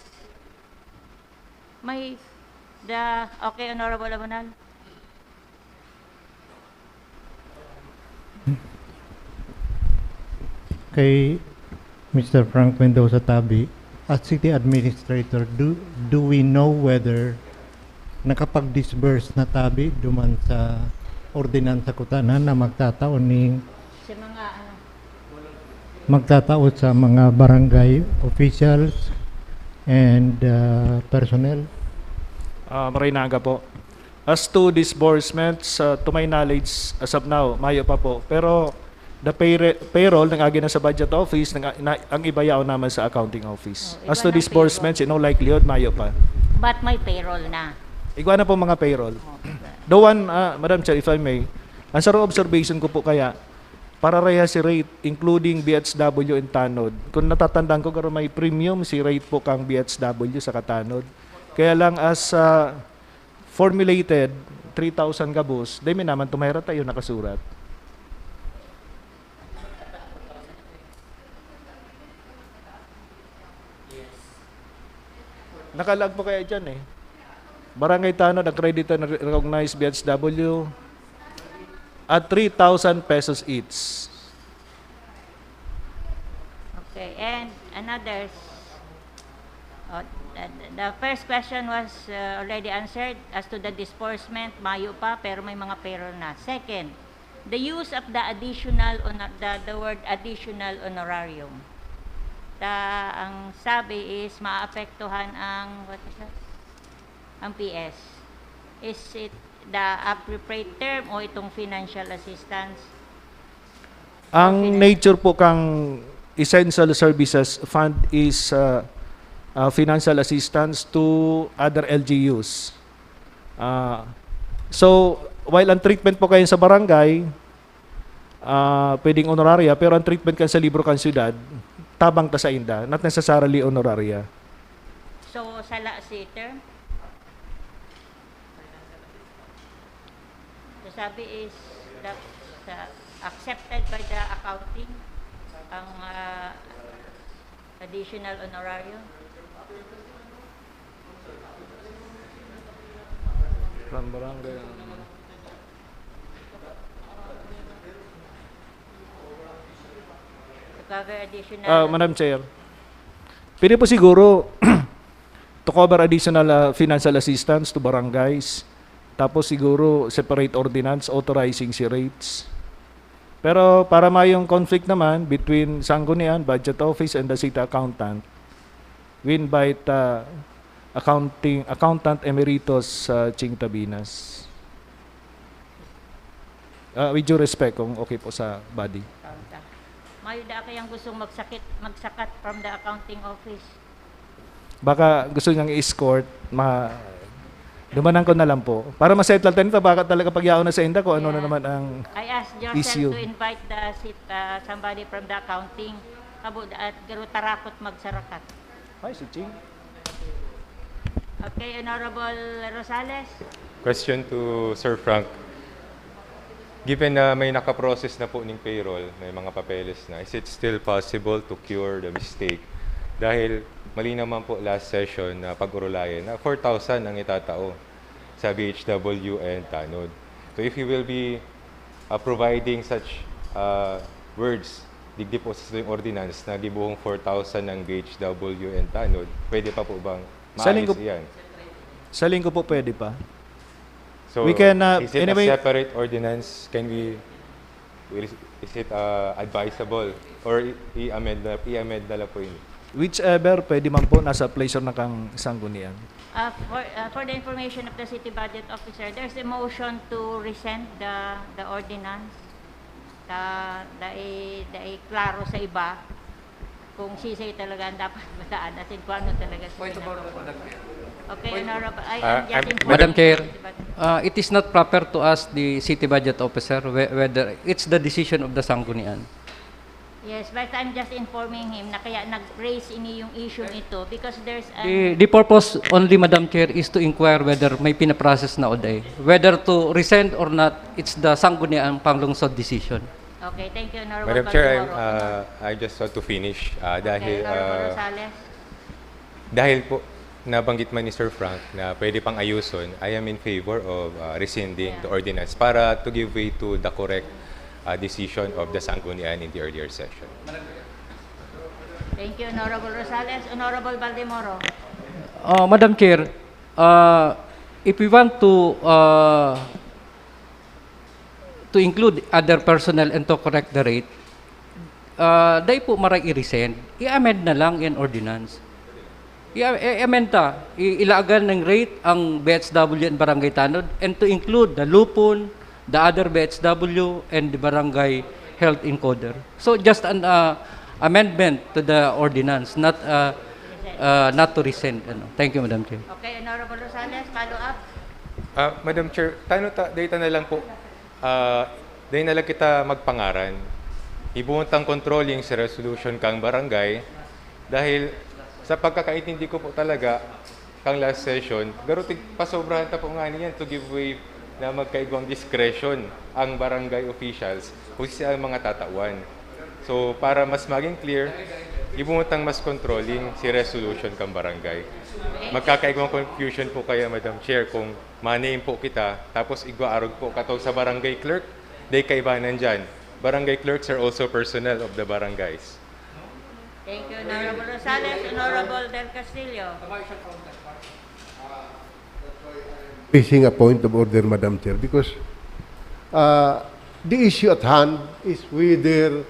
may the, okay, Honorable Abunal. Kay Mister Frank Mendoza Tabi, as city administrator, do, do we know whether nakapag-disburse na tabi duman sa ordinansa kutana na magtatao ning Sa mga ano, magtatao sa mga barangay officials and uh, personnel? Ah, Maray na aga po. As to disbursements, uh, to my knowledge, as of now, mayo pa po. Pero the payre- payroll nag-agi na sa budget office, nag- na, ang iba yaon naman sa accounting office. Oh, iba As to ng disbursements, in all likelihood, mayo pa. But may payroll na. Igwa na po mga payroll. The one, ah, Madam Chair, if I may, ang saro observation ko po kaya, pararehas si rate, including B H W and tanod. Kung natatandaan ko, garo may premium si rate po kang B H W sa katanod. Kaya lang as ah, formulated, three thousand gabos, dai mi naman tumaherat tayo nakasurat. Nakalag po kaya dyan eh. Barangay Tanod, accredited and recognized B H W at three thousand pesos each. Okay, and another. Oh, the, the first question was uh, already answered as to the disbursement, mayo pa, pero may mga payroll na. Second, the use of the additional, on the, the word additional honorarium. Ta, ang sabi is maapektuhan ang, what is that? Ang P S. Is it the appropriate term o itong financial assistance? Ang nature po kang essential services fund is uh, uh, financial assistance to other L G Us. Uh, so, while ang treatment po kayo sa barangay, uh, pwedeng honoraria, pero ang treatment kan sa libro kan syudad, tabang ta sa inda, not necessarily honoraria. So, sala si term? So, sabi is that sa accepted by the accounting ang ah, additional honorarium. From barangay. Cover additional. Ah, Madam Chair, pwede po siguro to cover additional, ah, financial assistance to barangays. Tapos siguro separate ordinance authorizing si rates. Pero para mayong conflict naman between Sanggunian, Budget Office, and the City Accountant, we invite, ah, accounting, Accountant Emeritus, ah, Ching Tabinas. Ah, with due respect, kung okay po sa body. Kaunta. Mayo da kayang gustong magsakit, magsakat from the accounting office. Baka gusto niyang i-escort, ma-, dumanan ko na lang po. Para ma-settle tayo nito, baka talaga pagyaon na sa inda kung ano na Yeah. naman ang I asked Joseph issue. to invite the sit-, uh, somebody from the accounting. Kabo, at garo tarakot magsarakat. Ay, si Ching. Okay, Honorable Rosales. Question to Sir Frank. Given na may nakaprocess na po ning payroll, may mga papeles na, is it still possible to cure the mistake? Dahil mali naman po last session na pag-urulayan na four thousand ang itatao sa B H W and Tanod. So if you will be, uh, providing such, uh, words, digdi po sa yung ordinance na gibohong four thousand ng B H W and Tanod, pwede pa po bang Sa linggo, maayos iyan? sa linggo po pwede pa. So, We can, uh, is it anyway a separate ordinance? Can we, will, is it, uh, advisable? Or i-, i-amend na, i-amend na lang po yun? Whichever, pwede man po, nasa pleasure na kang Sanggunian. Uh, for, uh, for the information of the city budget officer, there's a motion to rescind the, the ordinance. Ta, dai, dai klaro sa iba kung sisay talaga ang dapat mataan, as in, kung ano talaga sa Point of order, Madam Chair. Okay, Point of Honorable. Ay, Ah, I'm just I'm informing Madam Chair, City Budget. uh, it is not proper to ask the city budget officer whe-, whether it's the decision of the Sanggunian. Yes, but I'm just informing him na kaya nag-raise ini yung issue ito because there's an The, the purpose only, Madam Chair, is to inquire whether may pinaprocess na o di. Whether to rescind or not, it's the Sangguniang Panglungsod decision. Okay, thank you, Honorable Madam Chair, I'm, Baldemoro. uh, I just want to finish, uh, Okay, dahil, Honorable uh, Rosales. Dahil po, nabanggit man ni Sir Frank na pwede pang ayuson, I am in favor of, uh, rescinding Yeah. the ordinance para to give way to the correct, uh, decision of the Sanggunian in the earlier session. Thank you, Honorable Rosales. Honorable Baldemoro. Uh, Madam Chair, uh, if we want to, uh, to include other personnel and to correct the rate, ah, dai po maray i-rescind. I-amend na lang in ordinance. I-, i-amend ta. I-, ilagan ng rate ang B H W and Barangay Tanod and to include the Lupon, the other B H W, and the Barangay Health Encoder. So, just an, ah, amendment to the ordinance, not, ah, ah, not to rescind. Ano. Thank you, Madam Chair. Okay, Honorable Rosales, follow up. Ah, Madam Chair, tano ta, data na lang po. Ah, dai na lang kita magpangaran. Ibohon tang controlling sa resolution kang barangay dahil sa pagkakaintindi ko po talaga kang last session, garo tig-, pasobrahan ta po nga niyan to give way na magkaigwang discretion ang barangay officials kung sino ang mga tatawan. So, para mas maging clear, ibohon tang mas controlling si resolution kang barangay. Magkakaigwang confusion po kaya, Madam Chair, kung ma-name po kita, tapos igwa arog po kato sa barangay clerk, dai kaibanan dyan. Barangay clerks are also personnel of the barangays. Thank you, Honorable Rosales. Honorable Del Castillo. Raising a point of order, Madam Chair, because, uh, the issue at hand is whether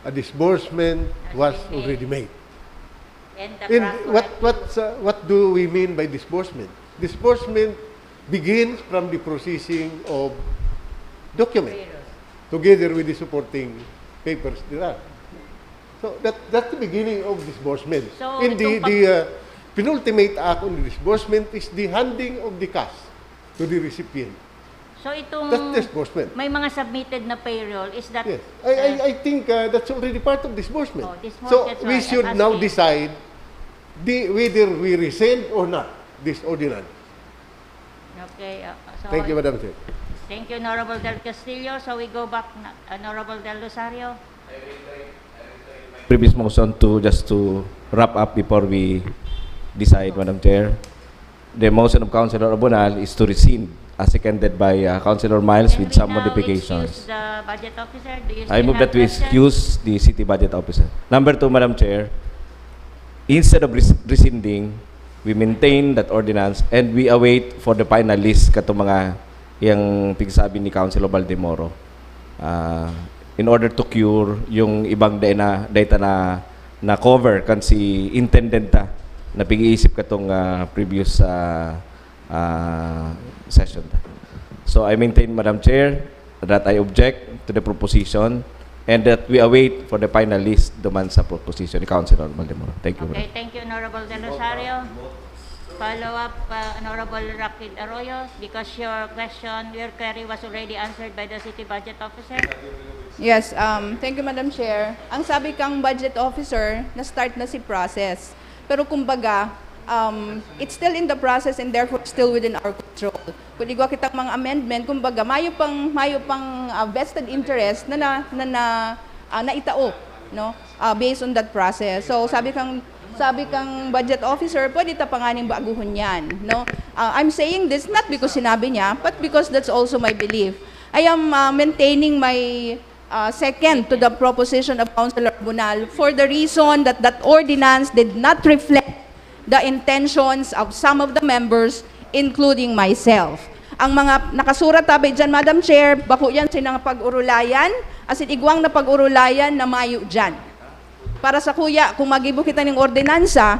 a disbursement Has was been made. already made. And the And procurement what, what, uh, what do we mean by disbursement? Disbursement begins from the processing of document Payroll. together with the supporting papers thereof. So that, that's the beginning of disbursement. So, And the, itong pag- the, uh, penultimate act on the disbursement is the handing of the cash to the recipient. So, itong That's disbursement. may mga submitted na payroll, is that, Yes. I, I, uh, I think, uh, that's already part of disbursement. Oh, disbursement, So, that's we why I'm should now asking. decide the, whether we rescind or not this ordinance. Okay, uh, so Thank you, Madam Chair. Thank you, Honorable Del Castillo. So, we go back na, Honorable Del Rosario. Previous motion to, just to wrap up before we decide, Madam Chair. The motion of Councilor Abonal is to rescind uh, seconded by, uh, Councilor Miles with some modifications. The budget officer, do you I move that we excuse the city budget officer. Number two, Madam Chair, instead of res- rescinding, we maintain that ordinance and we await for the final list katong mga yang pigsabi ni Councilor Baldemoro, ah, in order to cure yung ibang dai na, dai ta na, na cover kan si intended ta na pig-iisip katong, ah, previous, ah, ah, session ta. So I maintain, Madam Chair, that I object to the proposition and that we await for the final list duman sa proposition ni Councilor Baldemoro. Thank you. Okay, thank you, Honorable Del Rosario. Follow up, uh, Honorable Rocky Arroyo, because your question, your query was already answered by the city budget officer. Yes, um, thank you, Madam Chair. Ang sabi kang budget officer, na-start na si process. Pero kumbaga, um, it's still in the process and therefore still within our control. Kung igwa kitang mga amendment, kumbaga, mayo pang, mayo pang, ah, vested interest na, na, na, na, ah, naitao, no? Ah, based on that process. So, sabi kang, sabi kang budget officer, pwede ta pa nganing baguhon yan, no? Ah, I'm saying this not because sinabi niya, but because that's also my belief. I am, ah, maintaining my, ah, second to the proposition of Councilor Bonal for the reason that that ordinance did not reflect the intentions of some of the members, including myself. Ang mga nakasurat tabi dyan, Madam Chair, bako yan sinang pag-urulayan, asin igwang na pag-urulayan na mayo dyan. Para sa kuya, kung magibo kita ning ordinansa,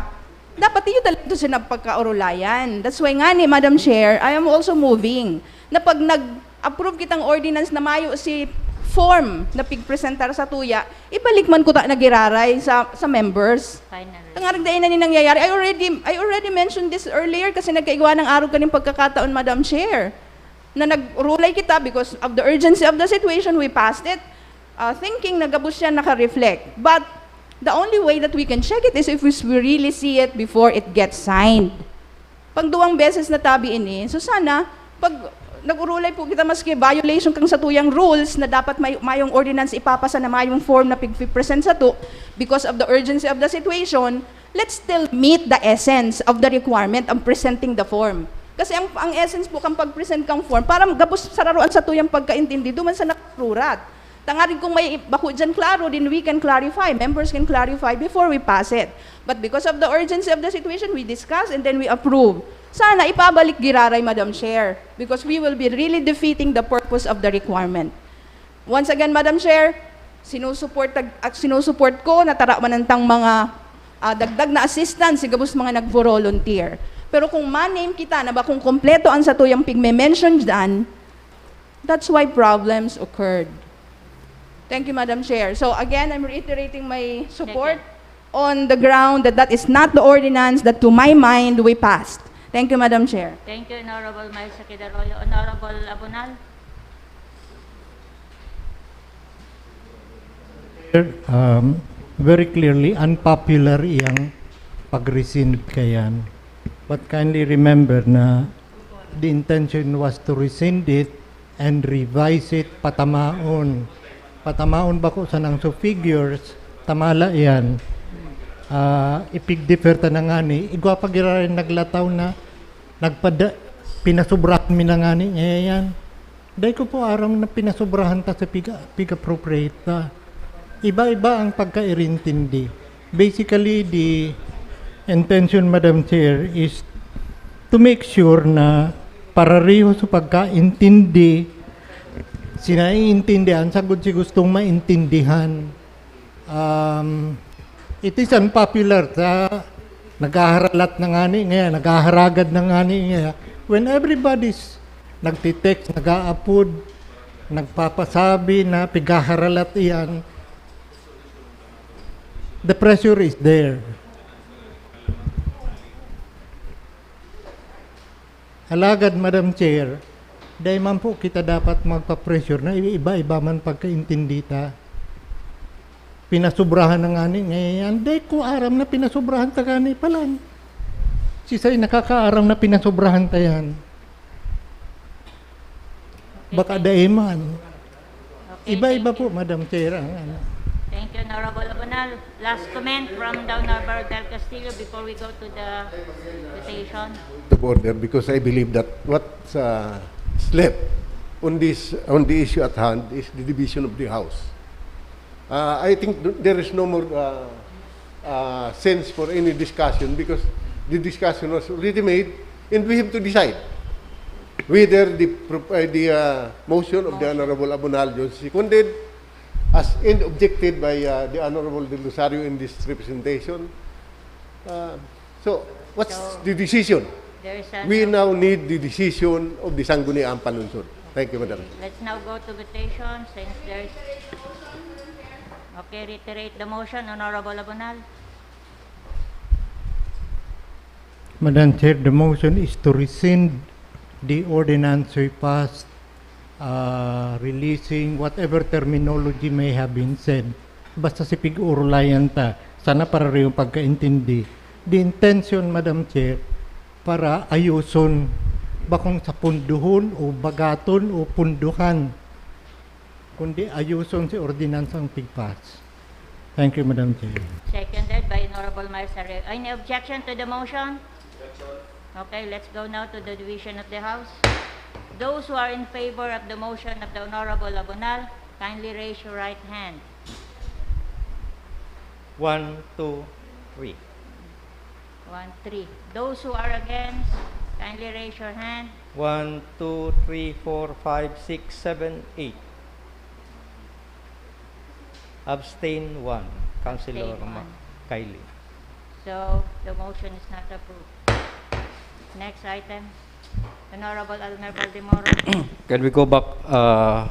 dapat iyo talaga ito sinang pagkaurulayan. That's why nga ni, Madam Chair, I am also moving na pag nag-approve kitang ordinance na mayo si form na pigpresentar sa tuya, ibalik man kuta na giraray sa, sa members. Finally. Tangarig dai na ni nangyayari. I already, I already mentioned this earlier kasi nagkaigwa ng arog kaning pagkakataon, Madam Chair, na nagrulay kita because of the urgency of the situation, we passed it, uh, thinking na gabos siya naka-reflect. But the only way that we can check it is if we really see it before it gets signed. Pang duwang beses na tabi ini, so sana, pag nag-urulay po kita, maski violation kang satuyang rules na dapat may, mayong ordinance ipapasa na mayong form na pigpipresent sato, because of the urgency of the situation, let's still meet the essence of the requirement of presenting the form. Kasi ang, ang essence po kang pag-present kang form, para gabos sararoan satuyang pagkaintindi, duman sa nakasurat. Tangarig kung may bako dyan klaro, then we can clarify. Members can clarify before we pass it. But because of the urgency of the situation, we discuss and then we approve. Sana ipabalik giraray, Madam Chair, because we will be really defeating the purpose of the requirement. Once again, Madam Chair, sinusupport, at sinusupport ko na tarawan nantang mga, ah, dagdag na assistance si gabos mga nag-volunteer. Pero kung ma-name kita na bakong kompleto ang satuyang pigme-mention dyan, that's why problems occurred. Thank you, Madam Chair. So again, I'm reiterating my support on the ground that that is not the ordinance that, to my mind, we passed. Thank you, Madam Chair. Thank you, Honorable Maisa Kidaroyo. Honorable Abonal? Um, very clearly, unpopular iyang pag-rescind kayan. But kindly remember na the intention was to rescind it and revise it patamaon. Patamaon bako sa nang so figures, tamala yan. Ah, ipigdefer ta na ngani. Igwa pa giraray naglataw na nagpada, pinasobrahan mi na ngani ngayon. Dai ko po aram na pinasobrahan ta sa pig, pig-appropriate ta. Iba-iba ang pagkairintindi. Basically, the intention, Madam Chair, is to make sure na parareho sa pagkaintindi, sinaiintindihan, sagod si gustong maintindihan. Um, it is unpopular sa naghaharalat na ngani ngayon, naghaharagad na ngani ngayon. When everybody's nagtitext, nag-aapod, nagpapasabi na pighaharalat iyan, the pressure is there. Alagad, Madam Chair, dai man po kita dapat magpa-pressure na iba-iba man pagkaintindi ta. Pinasobrahan na ngani ngayon. Dai ko aram na pinasobrahan ta gani palan. Sisay nakakaaram na pinasobrahan ta yan? Baka dai man. Okay, Iba-iba thank po, you. Madam Chair, ang ano. Thank you, Honorable Abonal. Last comment from the Honorable Del Castillo before we go to the quotation. Of order, because I believe that what, uh, left on this, on the issue at hand is the division of the house. Uh, I think th- there is no more uh, uh, sense for any discussion because the discussion was already made and we have to decide whether the, pro- uh, the uh, motion of the Honorable Abonal Jones seconded as and objected by uh, the Honorable Del Rosario in this representation. Uh, so, what's So, the decision? There is a We now need the decision of the Sangguniang Panlungsod. Thank you, Madam. Let's now go to votation since there is... Okay, reiterate the motion, Honorable Abonal. Madam Chair, the motion is to rescind the ordinance we passed, uh, releasing whatever terminology may have been said. Basta si pig-urulayan ta, sana para rin yung pagkaintindi. The intention, Madam Chair, para ayuson, bakong sa punduhon o bagaton o punduhan, kundi ayuson si ordinansang pigpas. Thank you, Madam Chair. Seconded by Honorable Marsario. Any objection to the motion? Okay, let's go now to the division of the House. Those who are in favor of the motion of the Honorable Abonal, kindly raise your right hand. One, two, three. One, three. Those who are against, kindly raise your hand. One, two, three, four, five, six, seven, eight. Abstain one. Councilor Abstain Ma- one. Kylie. So, the motion is not approved. Next item. Honorable Almer Baldemoro. Can we go back, uh,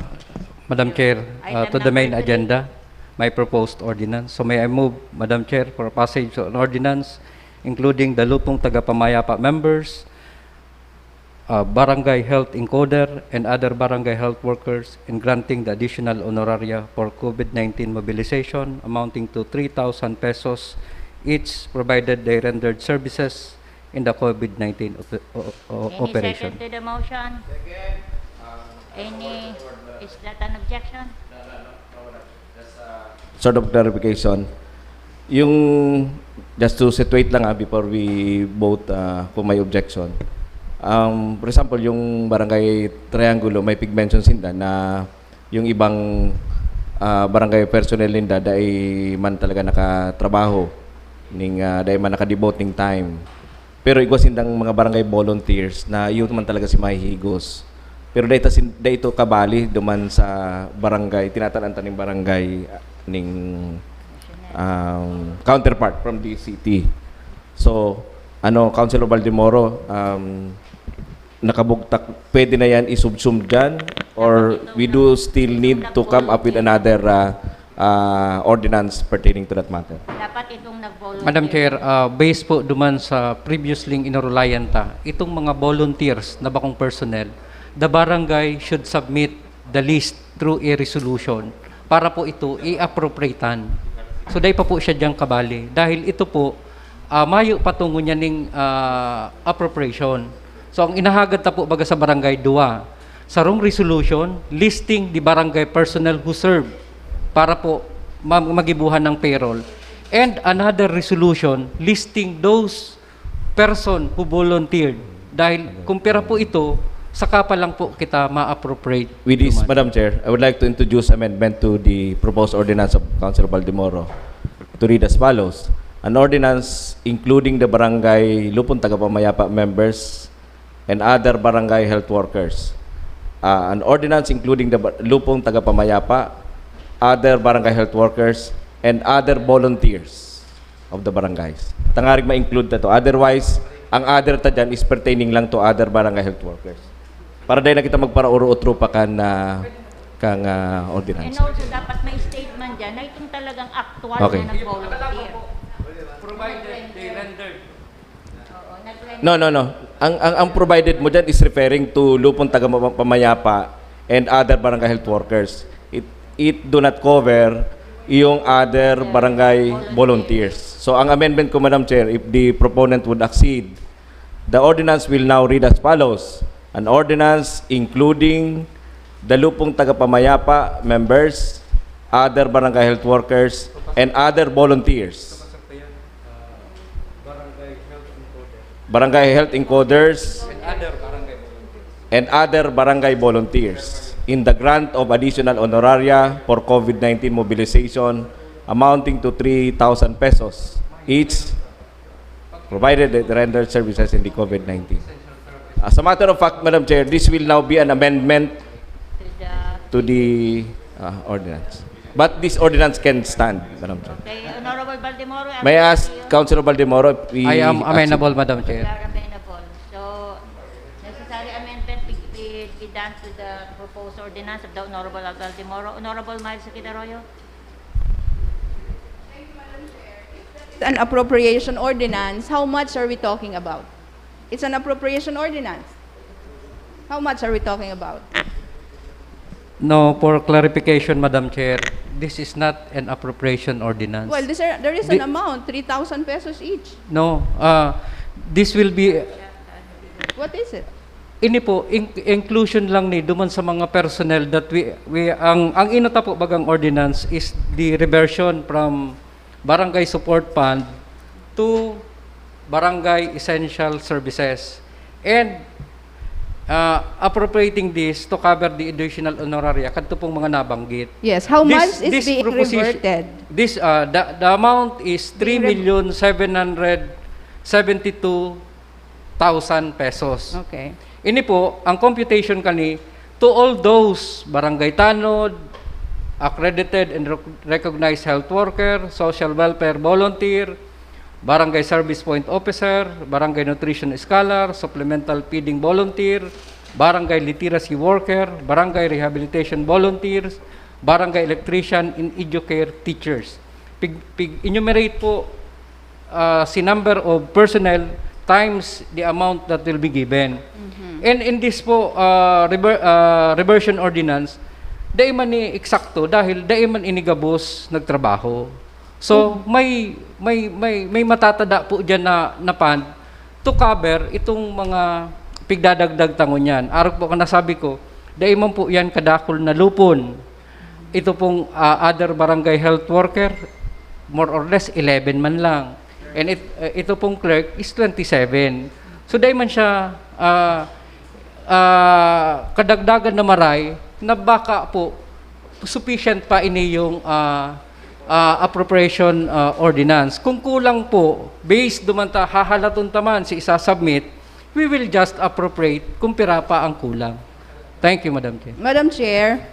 Madam Chair, uh, Item to the main number three. agenda? My proposed ordinance. So may I move, Madam Chair, for passage of an ordinance including the Lupong Tagapamayapa members, uh, Barangay Health Encoder, and other barangay health workers, and granting the additional honoraria for COVID nineteen mobilization amounting to three thousand pesos each, provided they rendered services in the COVID nineteen op- o- o- Any operation. Second to the motion? Any, is that an objection? Sort of clarification. Yung, just to situate lang ah, before we vote ah, kung may objection. Um, for example, yung barangay Triangulo, may pig-mention sinda na yung ibang ah, barangay personnel ninda dai man talaga nakatrabaho, ning ah, dai man nakadevote ning time. Pero igwa sindang mga barangay volunteers na yun man talaga si mahihigos. Pero dai ta sin- dai ito kabali duman sa barangay, tinatanan ta ning barangay ah, ning um, counterpart from the city. So, ano, Councilor Baldemoro, um, nakabugtak, pwede na yan isubsum dyan? Or we do still need to come up with another uh, uh, ordinance pertaining to that matter? Dapat itong nag-volunteer. Madam Chair, uh, based po duman sa previously inurulayan ta, itong mga volunteers na bakong personnel, the barangay should submit the list through a resolution para po ito i-appropriatean. So, dai pa po siya diyang kabali. Dahil ito po, ah, mayo pa to ngunyan ning ah, appropriation. So, ang inahagad ta po baga sa barangay, dua. Sarong resolution listing the barangay personnel who serve para po ma- magibuhan ng payroll. And another resolution listing those person who volunteered. Dahil kung pera po ito, saka pa lang po kita ma-appropriate. With this, Duman. Madam Chair, I would like to introduce amendment to the proposed ordinance of Councilor Baldemoro to read as follows. An ordinance including the barangay Lupon Tagapamayapa members and other barangay health workers. Ah, an ordinance including the ba- Lupon Tagapamayapa, other barangay health workers, and other volunteers of the barangays. Tangarig ma-include na to. Otherwise, ang other ta dyan is pertaining lang to other barangay health workers. Para dahil na kita magparauro-utro pa kan, ah, kang ah, And ordinance. Also, dapat may statement dyan na itong talagang actual Okay. na nag-volunteer. Provided they rendered. Oo, nag-render. No, no, no. Ang, ang, ang provided mo dyan is referring to Lupon Tagapamayapa and other barangay health workers. It, it do not cover yung other barangay volunteers. So, ang amendment ko, Madam Chair, if the proponent would accede, the ordinance will now read as follows. An ordinance including the Lupon Tagapamayapa members, other barangay health workers, and other volunteers. Barangay health encoders. And other barangay volunteers. and other barangay volunteers in the grant of additional honoraria for COVID nineteen mobilization amounting to three thousand pesos each provided that rendered services in the COVID nineteen. As a matter of fact, Madam Chair, this will now be an amendment to the uh, ordinance. But this ordinance can stand, Madam Chair. Okay, Honorable Baldemoro. May I ask Councilor Baldemoro if we I am amenable, Madam Chair. You are amenable. So, necessary amendment be, be, be done to the proposed ordinance of the Honorable Baldemoro. Honorable Miles Quinteroyo. An appropriation ordinance, how much are we talking about? It's an appropriation ordinance. How much are we talking about? No, for clarification, Madam Chair, this is not an appropriation ordinance. Well, this are, there is an amount, three thousand pesos each. No, uh, this will be, What is it? ini po, in- inclusion lang ni duman sa mga personnel that we, we ang ang inata po bagang ordinance is the reversion from barangay support fund to barangay essential services and uh, appropriating this to cover the additional honoraria kadto pong mga nabanggit. Yes, how much is being reverted? This uh, the, the amount is three million seven hundred seventy-two thousand pesos. Okay. Ini po, ang computation kani to all those barangay tanod, accredited and rec- recognized health worker, social welfare volunteer, barangay service point officer, barangay nutrition scholar, supplemental feeding volunteer, barangay literacy worker, barangay rehabilitation volunteers, barangay electrician, and educare teachers. Pig, pig enumerate po uh, si number of personnel times the amount that will be given. And in this po uh, rever- uh, reversion ordinance, dai man ni eksakto dahil dai man ini gabos nagtrabaho. So may may may may matatada po diyan na na fund to cover itong mga pigdadagdag ta ngunyan. Arog po kan nasabi ko, dai man po yan kadakul na lupon. Ito pong ah, other barangay health worker, more or less eleven man lang. And it, uh, ito pong clerk is twenty-seven. So dahil man siya ah, ah, kadagdagan na maray na baka po sufficient pa ini yung ah, ah, appropriation ah, ordinance. Kung kulang po, based duman ta hahalaton ta man si isasubmit, we will just appropriate kung pira pa ang kulang. Thank you, Madam Chair. Madam Chair,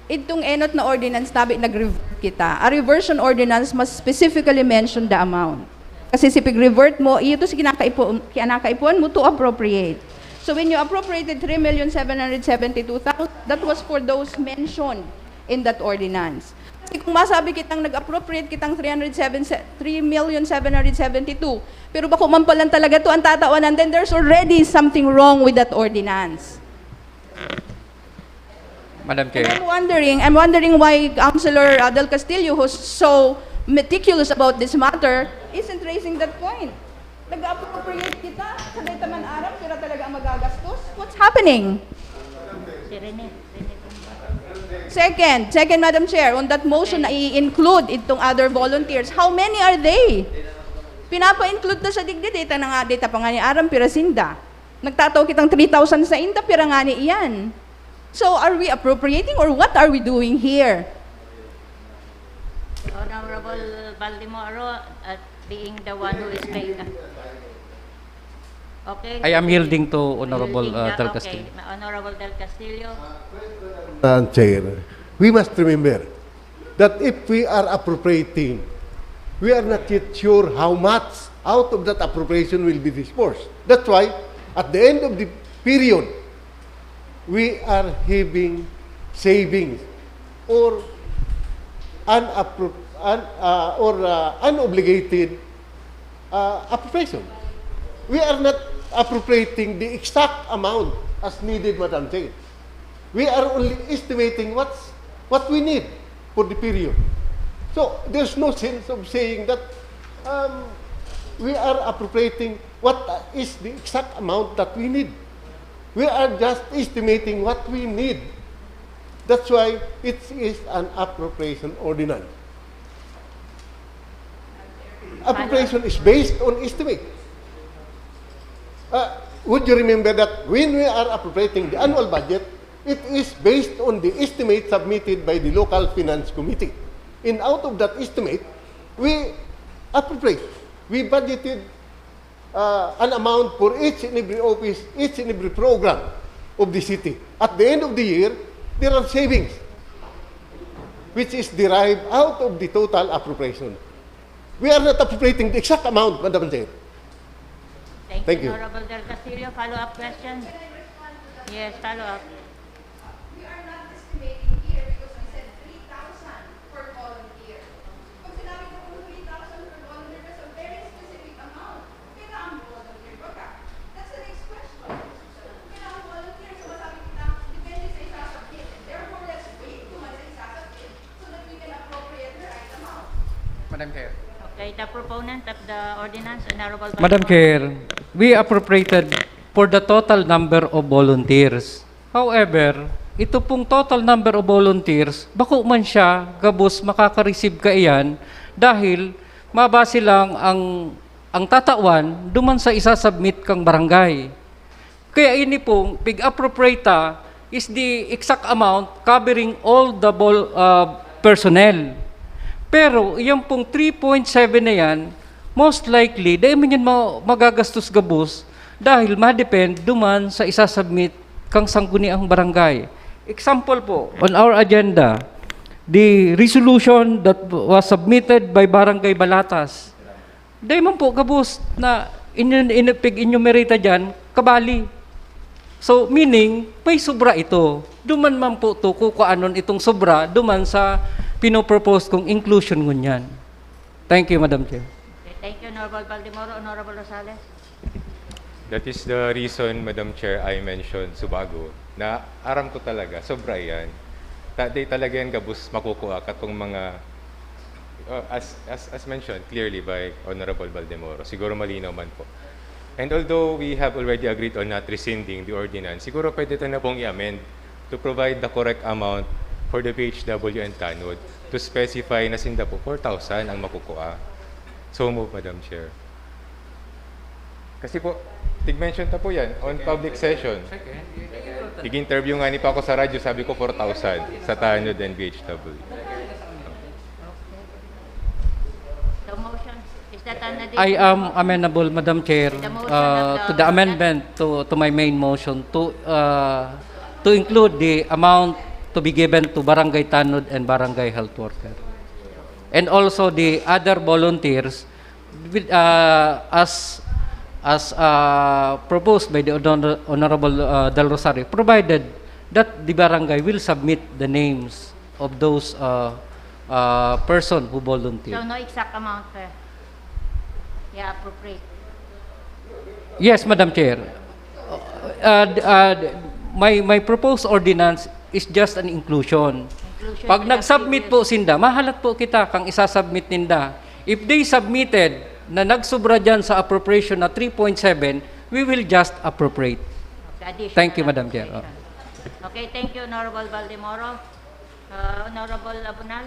itong enot na ordinance tabi nag-revert kita. A reversion ordinance must specifically mention the amount. Kasi si pag-revert mo, iyo to si kinakaipo, kinakaipuan mo to appropriate. So when you appropriated three million seven hundred seventy-two thousand, that was for those mentioned in that ordinance. Kasi kung masabi kitang nag-appropriate kitang three hundred seven, three million seven hundred seventy-two, pero bako man palan talaga to ang tatawan, and then there's already something wrong with that ordinance. Madam Chair. And I'm wondering, I'm wondering why Councilor uh, Del Castillo, who's so meticulous about this matter, isn't raising that point. Nag-appropriate kita, sa data man aram, pira talaga ang magagastos. What's happening? Si Rene. Second, second, Madam Chair, on that motion na i-include itong other volunteers, how many are they? Pinapa-include na sa digdi, data na nga, data pa nga ni Aram, pira sinda. Nagtataw kitang three thousand sa inda, pira nga ni iyan. So, are we appropriating or what are we doing here? Honorable Baldemoro, at being the one who is paying. Okay. I am yielding to Honorable Yielding uh, na, Del okay. Castillo. Honorable Del Castillo. Madam Chair, we must remember that if we are appropriating, we are not yet sure how much out of that appropriation will be disbursed. That's why, at the end of the period, we are having savings or unappro- un- uh, or uh, unobligated uh, appropriation. We are not appropriating the exact amount as needed, Madam Chair. We are only estimating what's, what we need for the period. So there's no sense of saying that um, we are appropriating what is the exact amount that we need. We are just estimating what we need. That's why it is an appropriation ordinance. Appropriation is based on estimate. Uh, Would you remember that when we are appropriating the annual budget, it is based on the estimate submitted by the local finance committee. And out of that estimate, we appropriate, we budgeted uh, an amount for each and every office, each and every program of the city. At the end of the year, there are savings which is derived out of the total appropriation. We are not appropriating the exact amount, Madam Chair. Thank Thank you, you. Honorable Del Castillo. Follow-up question? Yes, follow-up. We are not estimating here because we said three thousand for volunteer. Pag sinabi ko pong three thousand for volunteer, that's a very specific amount. Kailangan volunteer ba ka? That's the next question. Kailangan volunteer, so masabi kita, depende sa isasubmit. Therefore, let's wait kung ano isasubmit so that we can appropriate the right amount. Madam Chair. Okay, the proponent of the ordinance, Honorable Madam Baclaran. Chair, we appropriated for the total number of volunteers. However, ito pong total number of volunteers, bako man siya gabos makaka-receive kaiyan dahil mabase lang ang, ang tatawan duman sa isasubmit kang barangay. Kaya ini pong pig-appropriate ta is the exact amount covering all the vol-, ah, personnel. Pero iyan pong three point seven na yan, most likely, dai man yan ma-, magagastos gabos dahil ma-depend duman sa isasubmit kang sangguniang barangay. Example po, on our agenda, the resolution that was submitted by Barangay Balatas. Dai man po gabos na in-, in-, pig-enumerate diyan, kabali. So, meaning, may sobra ito. Duman man po to, kukuanon itong sobra, duman sa pinopropose kong inclusion ngunyan. Thank you, Madam Chair. Okay, thank you, Honorable Baldemoro. Honorable Rosales? That is the reason, Madam Chair, I mentioned Subago, na aram ko talaga, sobra yan. Ta-, di talaga yan gabos makukuha katong mga, uh, as, as, as mentioned clearly by Honorable Baldemoro. Siguro malinaw man po. And although we have already agreed on not rescinding the ordinance, siguro pwede ito na pong i-amend to provide the correct amount for the P H W and Tanod to specify na sinda po four thousand ang makukuha. So move, Madam Chair. Kasi po, tig-mention ta po yan on public session. Tig-interview nga ni pa ako sa radyo, sabi ko four thousand sa Tanod and P H W. The motion, is that an additional I am motion? Amenable, Madam Chair, The motion uh, of the to the amendment to, to my main motion to, uh, to include the amount to be given to Barangay Tanod and Barangay Health Worker. And also the other volunteers with, uh, as, as, uh, proposed by the Honor-, Honorable, uh, Del Rosario, provided that the barangay will submit the names of those, uh, uh, person who volunteered. So, no exact amount, sir? Yeah, appropriate. Yes, Madam Chair. Uh, d-, uh, d-, my, my proposed ordinance is just an inclusion. Inclusion Pag in the nag-submit previous po sinda, mahalat po kita kang isasubmit ninda. If they submitted na nagsubra dyan sa appropriation na three point seven, we will just appropriate. Okay, additional Thank you, Madam Chair. appropriation. Okay, thank you, Honorable Baldemoro. Uh, Honorable Abunal?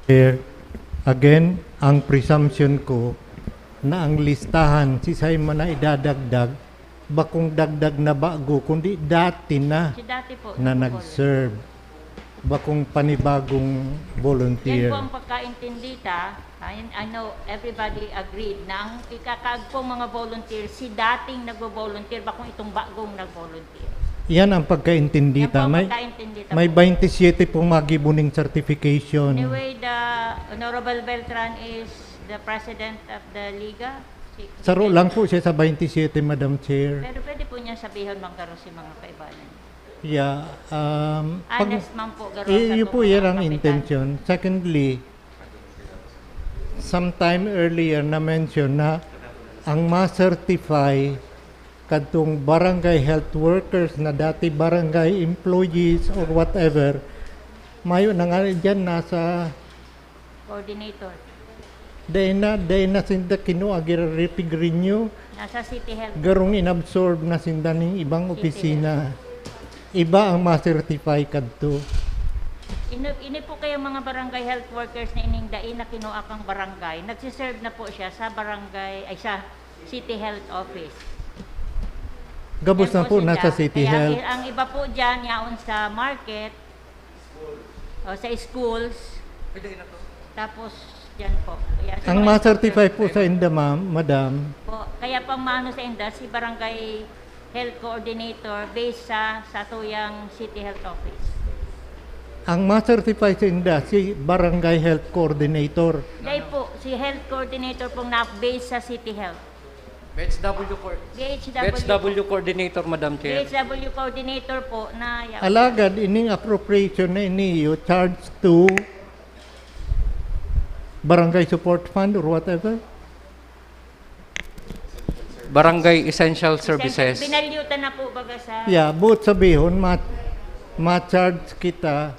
Chair, again, ang presumption ko na ang listahan, siisay man na idadagdag, bakong dagdag na bago, kundi dati na Si dati po, na nagpo-forward. nag-serve. Bakong panibagong Yan volunteer. po ang pagkaintindi ta. I, I know everybody agreed na ang ikakaagpong mga volunteer, si dating nagvo-volunteer, bakong itong bagong nag-volunteer. Yan ang pagkaintindi Yan po ta. ang May, pagkaintindi ta may po. twenty-seven pong magibo ning certification. Anyway, the Honorable Beltran is the president of the Liga. Si- Saro lang po siya sa twenty-seven, Madam Chair. Pero pwede po niya sabihon, manggaro si mga kaibanan. Yeah, um, pag- Honest man po, garo, sa Iyo po, tungkol yan sa ang kapitan. intention. Secondly, sometime earlier na-mention na ang ma-certify kadtong barangay health workers na dati barangay employees or whatever, mayo na nga dyan, nasa Coordinator. Dai na, dai na sinda kinua, gire-renew. Nasa City Health. Garong inabsorb na sinda ning ibang City opisina. Health. Iba ang ma-certify kadto. Ini, ini po kayong mga barangay health workers na ining dai na kinuha kang barangay, nagsiserve na po siya sa barangay, ay, sa City Health Office. Gabos Yan na po, nasa sila. City Kaya Health. Ang, ang iba po dyan, yaon sa market, o sa schools. Tapos, yan po. Kaya sa Ang mga ma-certify po sa inda, ma'am, madam, po. Kaya pang maano sa inda, si barangay health coordinator based sa, sa tuyang City Health Office. Ang ma-certify sa inda, si barangay health coordinator. Dahil po, si health coordinator pong na-base sa City Health. B H W, co- B H W. B H W coordinator, Madam Chair. B H W coordinator po na ya- Alagad, ining appropriation na ini, you charge to barangay support fund or whatever? Barangay Essential Services. Binalyutan na po baga sa... Yeah, buot sabihon, ma- ma-charge kita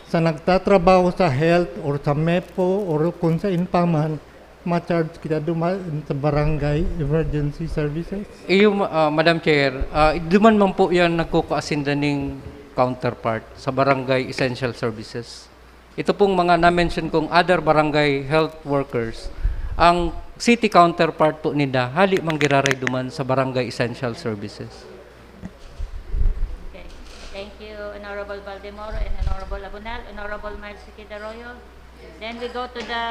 sa nagtatrabaho sa health or sa MEPO or kung sa pa man, ma-charge kita duman sa barangay emergency services. Iyo, ma- ah, Madam Chair, ah, duman man po yan nagkukuasinda ning counterpart sa barangay essential services. Ito pong mga na-mention kong other barangay health workers, ang city counterpart po ninda, hali man giraray duman sa barangay essential services. Okay. Thank you, Honorable Baldemoro and Honorable Abunal. Honorable Miles Quedaroyo. Then we go to the...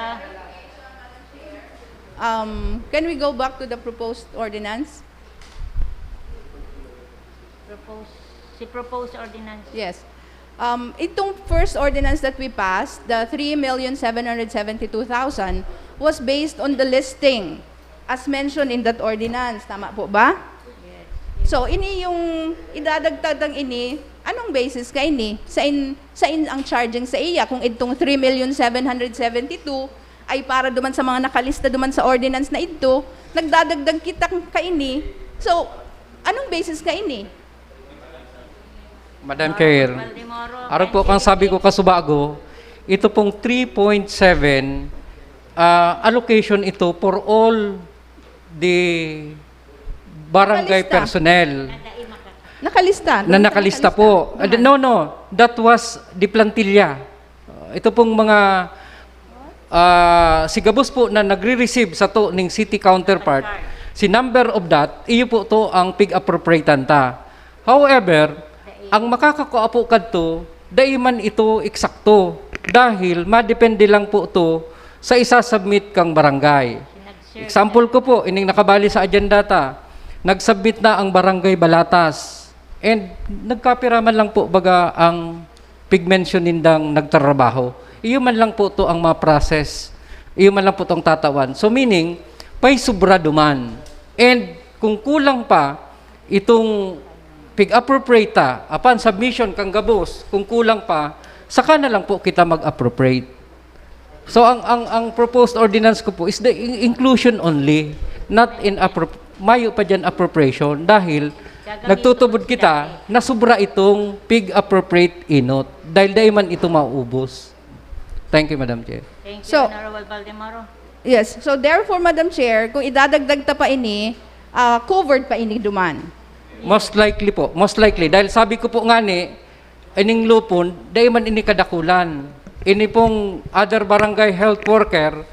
Um, can we go back to the proposed ordinance? Propose, si proposed ordinance. Yes. Um, itong first ordinance that we passed, the three million seven hundred seventy-two thousand, was based on the listing as mentioned in that ordinance. Tama po ba? So, ini yung idadagdag ng ini, anong basis ka ini? Sa in, sa in ang charging sa iya? Kung itong three million seven hundred seventy-two ay para duman sa mga nakalista duman sa ordinance na idto, nagdadagdag kita ka ini. So, anong basis ka ini? Madam Chair, Baldemoro, arog po kang sabi ko kasubago, ito pong three point seven, ah, allocation ito for all the barangay Nakalista. personnel Nakalista. na nakalista po. Ah, no, no. That was the plantilla. Ah, ito pong mga ah, si gabos po na nagre-receive sato ning city counterpart, si number of that, iyo po to ang pig-appropriatean ta. However, ang makakakua po kadto, dai man ito eksakto dahil madepende lang po to sa isasubmit kang barangay. Example ko po, ining nakabali sa agenda ta, nagsubmit na ang Barangay Balatas. And nagkapira man lang po baga ang pig-mention nindang nagtrabaho. Iyo man lang po to ang ma-process. Iyo man lang po tong tatawan. So meaning, pay sobra duman. And kung kulang pa itong pig-appropriate ta, upon submission kang gabos, kung kulang pa, saka na lang po kita mag-appropriate. So ang ang ang proposed ordinance ko po is the in- inclusion only, not in appro- mayo pa diyan appropriation dahil nagtutubod kita na sobra itong pig-appropriate inot dahil dai man ito mauubos. Thank you, Madam Chair. Thank you, So- Honorable Baldemoro. Yes. So therefore, Madam Chair, kung idadagdag ta pa ini, ah, covered pa ini duman. Most likely po. Most likely. Dahil sabi ko po nga ni, ining lupon, dai man ini kadakulan. Ini pong other barangay health worker,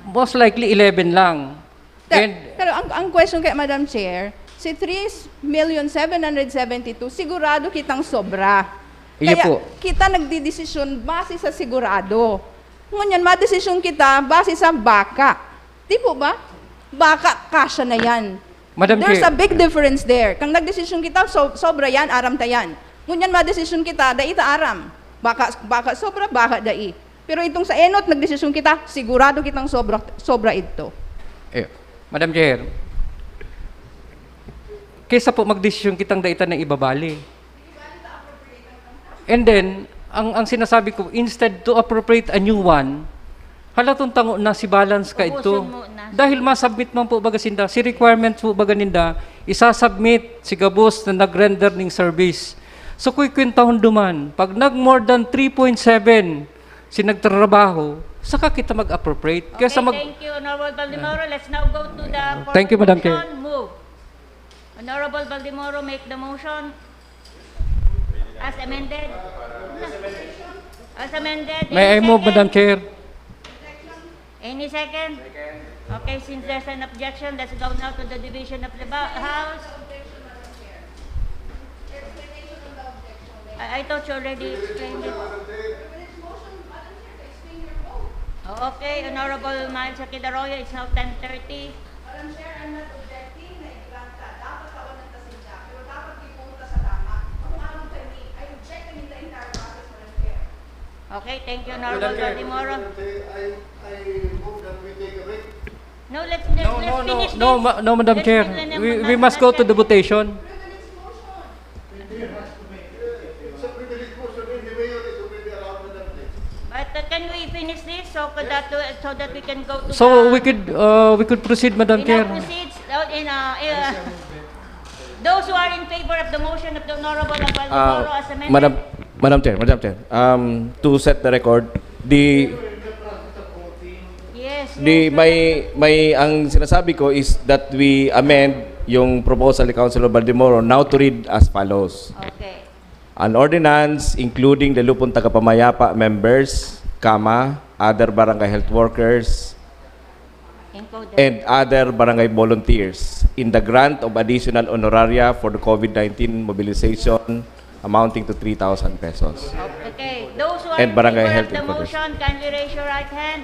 most likely eleven lang. Pero, And pero ang, ang question kay Madam Chair, si three million seven hundred seventy-two, sigurado kitang sobra. Iyo Kaya po. Kita nagdidesisyon base sa sigurado. Ngunyan, madesisyon kita base sa baka. Di po ba? Baka, kasya na yan. Madam There's Chair. A big difference there. Kang nagdesisyon kita, so, sobra yan, aram ta yan. Ngunyan, madesisyon kita, dai ta aram. Baka, baka sobra, baka dai. Pero itong sa enot, nagdesisyon kita, sigurado kitang sobra, sobra idto. Eh, Madam Chair, kaysa po magdesisyon kitang dai ta na ibabali. And then, ang, ang sinasabi ko, instead to appropriate a new one, halaton tango na si balance ka ito. Ubuson mo na. Dahil masubmit man po baga sinda, si requirements po baga ninda, isasubmit si gabos na nag-render ning service. So, kuy kwentahon duman, pag nag more than three point seven si nagtrabaho, saka kita mag-appropriate. Okay, Kaysa mag- thank you, Honorable Baldemoro. Let's now go to the... Thank you, Madam Chair. Motion. Move. Honorable Baldemoro, make the motion. As amended? As amended. May I Any move, Madam second? Chair? Any second? Okay, since there's an objection, let's go now to the division of the ba- House. I, I thought you already explained it. Oh, okay, Honorable Miles Aquillarroyo, it's now ten thirty. Madam Chair, I'm not objecting na i-grant ta. Dapat tawan ta sinda. Pero dapat i-vote ta sa tama. Kung anong kani, I object in the entire process, Madam Chair. Okay, thank you, Honorable Chair. Baldemoro. I, I move that we take a break. No, let's, let's, No, let's no, no, finish no, this. ma- no, Madam Let's Chair. finish the We, we amendment, must go to Madam the Chair. votation. It's a privilege motion in the mayor is already around the place. But uh, can we finish this so that, uh, so that we can go to So the, we could uh, we could proceed, Madam we Chair. Now proceed out in, uh, uh, those who are in favor of the motion of the Honorable Baldemoro Ah, as amended. Madam, Madam Chair, Madam Chair, um, to set the record, the Yes, the yes, may may ang sinasabi ko is that we amend yung proposal ni Councilor Baldemoro now to read as follows. Okay. An ordinance including the Lupon Tagapamayapa members, comma, other barangay health workers, Included. and other barangay volunteers in the grant of additional honoraria for the COVID nineteen mobilization amounting to three thousand pesos. Okay, those who are And in barangay favor health of the included. Motion, kindly raise your right hand.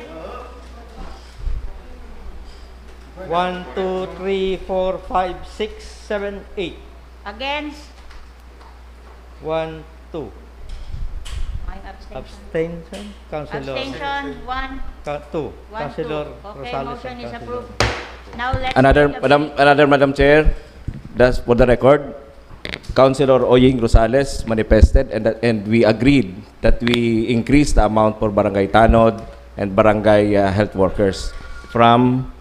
One, two, three, four, five, six, seven, eight. Against? One, two. May abstention. Abstention? Councilor. Abstention, one, Ka- two. one, Councilor two. Okay, Rosales motion and is Councilor. Approved. Now let's Another, take a Madam, break. Another, Madam Chair, that's for the record. Councilor Oying Rosales manifested and that, and we agreed that we increase the amount for Barangay Tanod and Barangay uh, health workers from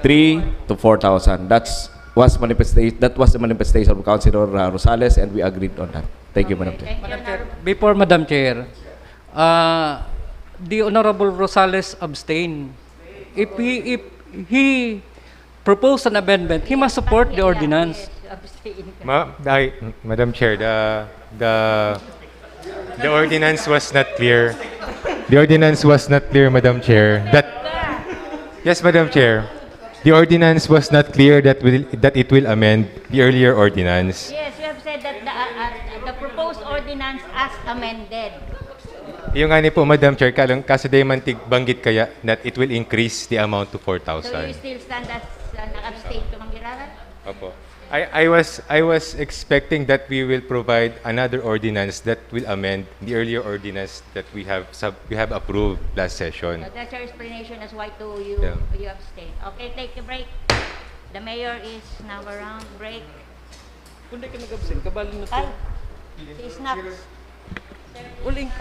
three to four thousand. That's was manifestation that was the manifestation of Councilor uh, Rosales and we agreed on that. Thank you, Madam Chair. Thank you, Honorable. Before, Madam Chair, uh, the Honorable Rosales abstain. If he if he propose an amendment, he must support the Yeah, ordinance. Yes, abstain. Ma, ay, Madam Chair, the the the ordinance was not clear. The ordinance was not clear, Madam Chair. That yes, Madam Chair. The ordinance was not clear that will that it will amend the earlier ordinance. Yes, you have said that the, uh, uh, the proposed ordinance as amended. Yung nga ni po, Madam Chair, kalong, kaso di man tig-, banggit kaya that it will increase the amount to So you four thousand. Still stand as uh, nag-abstain ka, Ma'am Gerara? Opo. I, I was I was expecting that we will provide another ordinance that will amend the earlier ordinance that we have sub, we have approved last session. So that's your explanation as why to you Yeah. you abstain. Okay, take a break. The mayor is now around. Break. Kung di ka nag-abstain, kabali na Ay, si Snacks. Uling.